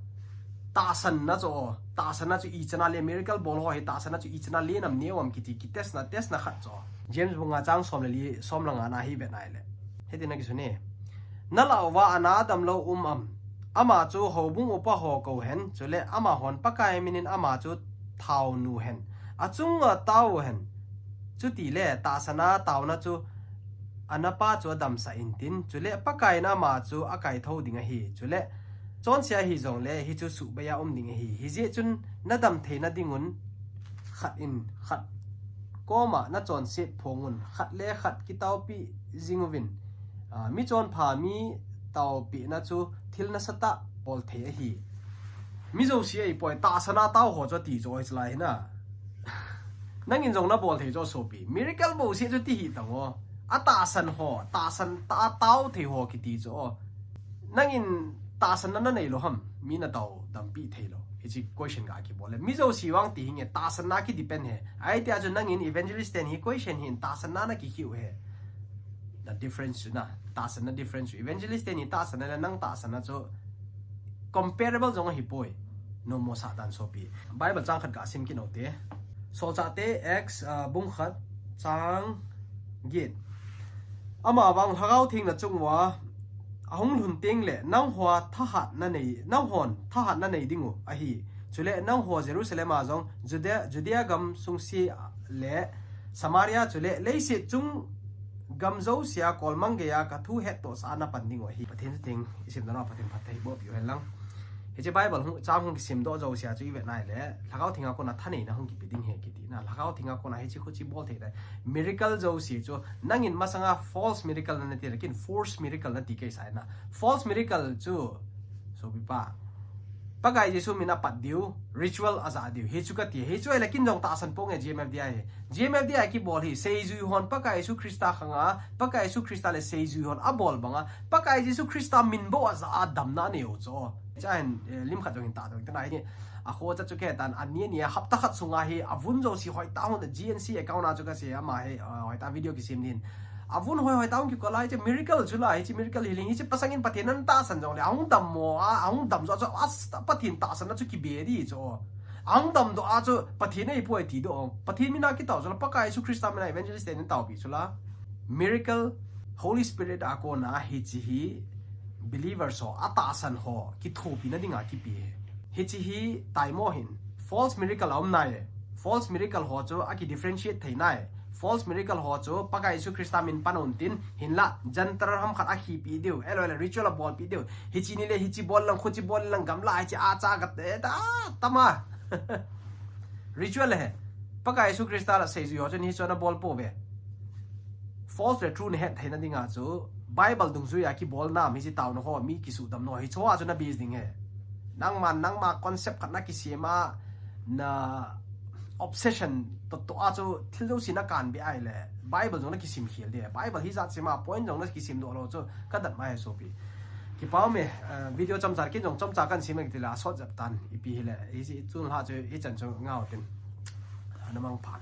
Tahsanna chu, tahsanna chu ichan a le miracle bol ho hi tahsanna chu ichan a le nam neo am kiti, kitestna, testna khat chu. James bung nga chang som le li, som le nga na hi vet nai le. Hiti na kisun e. Nalah uva ana damlou um am. Ama chu houbung upa ho kou hen, chule amahon Pakai minin ama chu thaonu hen. Achunga tao hen. Chutile tahsana taona chu anapa chu adamsah intin, chule Pakaiyin ama chu akaithou ding ahi. Chule chonse hijongle hichu suhbei a um ding ahi. Hijeh chun nadam theina dingun khat in khat koma nachonset phongun, khat le khat kitaopi jinguvin. Ah, michonpha mi taopina chu thil nasatah bolthei ahi. Mi jouse ahipoi, tahsana tao ho chu ati chu oi chalai hina. Nangin jong nabol thei chu sopi. Miracle bouseh chu ti hih tan o. Atahsan ho, tahsan ta, tao thei ho kiti chu o. Nangin tahsanna nanei lou ham, mi natao dampi thei lou. Hiche question ga kibol le. Mi jouse vang ti hinge, tahsanna kidepend he. Ahi tia chu nangin evangelist ten hi question hin tahsanna nakikhiu he. The difference chu na, tahsanna difference chu. Evangelist ten hi tahsanna le nang tahsanna chu comparable jong ahipoi. Nommo sah dan sopi. Bible chang khat gasim kit u te. Solchahte Acts, ah, bung khat chang get. Amavang Lhagao Theng nachung uva ahung lhun tengle nangho thahatna nei, nanghon thahatna nei dingu ahi. Chule nangho Jerusalem a jong Judea, Judea gam sungse le Samaria chule leiset chung gam jousea kolmang geiya kathu hettohsah a napan dingu ahi. Pathen thu teng isim doh nau Pathen phatthei boh piu hen lang. Hiche Bible hung, chang hung kisim doh jousea chu ivet nai le, Lhagao Thenga kona thaneina hung kipe ding he kiti na, Lhagao Thenga kona hiche khu chi bol thei tai. Miracle jouse chu, nangin masanga false miracle nati le, ken force miracle nati kei sai na. False miracle chu, sopipa. Pakai Jesu mina pat diu, ritual aja diu. Hichu kati, hichu ahile ken jong tahsan ponge G M F D I he. G M F D I kibol hi, seijui hon Pakai Jesu Christa khanga, Pakai Jesu Christa le seijui hon abol banga, Pakai Jesu Christa min bou aja a damna anei u chu. Chahin, eh, lim khat jong hin tah dong tena hi. Akhocha chu kei tan, ani ani a hapta khat sunga hi, avun jouse hoitah hon G N C account a chu kasei ama hi, eh, hoitah video kisim din. Avun hoi hoitah hon kikol a hiche miracle chu la, hiche miracle healing, hiche pasangin Pathen in tahsan jongle, ahung dammo a, ahung dam jo chu, as, Pathen tahsanna chu kibe di chu. Ahung damdoh a chu, Pathen ahipoi ti doh. Pathen mina kitao chu la, Pakai Jesu Christa mina evangelist ten taopi chu la. Miracle, Holy Spirit a kona hiche hi, believers ho, atahsan ho, kithopina dinga kipe. Hiche hi taimo hin, false miracle aum nai. False miracle ho chu aki differentiate thei nai. False miracle ho chu Pakai Jesu Christa min pan un tin, hinla, Gentile ham khat akhipi diu, ahilou le ritual abolpi diu. Hiche ni le hiche bol lang, khuche bol lang, gamla hiche acha kate, ta, tama. Ritual he. Pakai Jesu Christa la seijui ho chun hichu anabol pouve. False le true nahet theina dinga chu Bible dungjuia kibol nam hiche taona ho mi kisudam nau hichu a chu na base ding he. Nangma, nangma concept khat nakisem a, na obsession toh toh a chu thil jouse nakan be ahile Bible jong nakisim khel de. Bible hijat sema point jong nakisim doh lou chu kadat mai he sopi. Kipah ume, eh, video chomcha kin jong chomcha kahin sem kiti le asot jep tan ipi hile. Hiche chun la chu hichan chu ngau tin. Ana mangphan.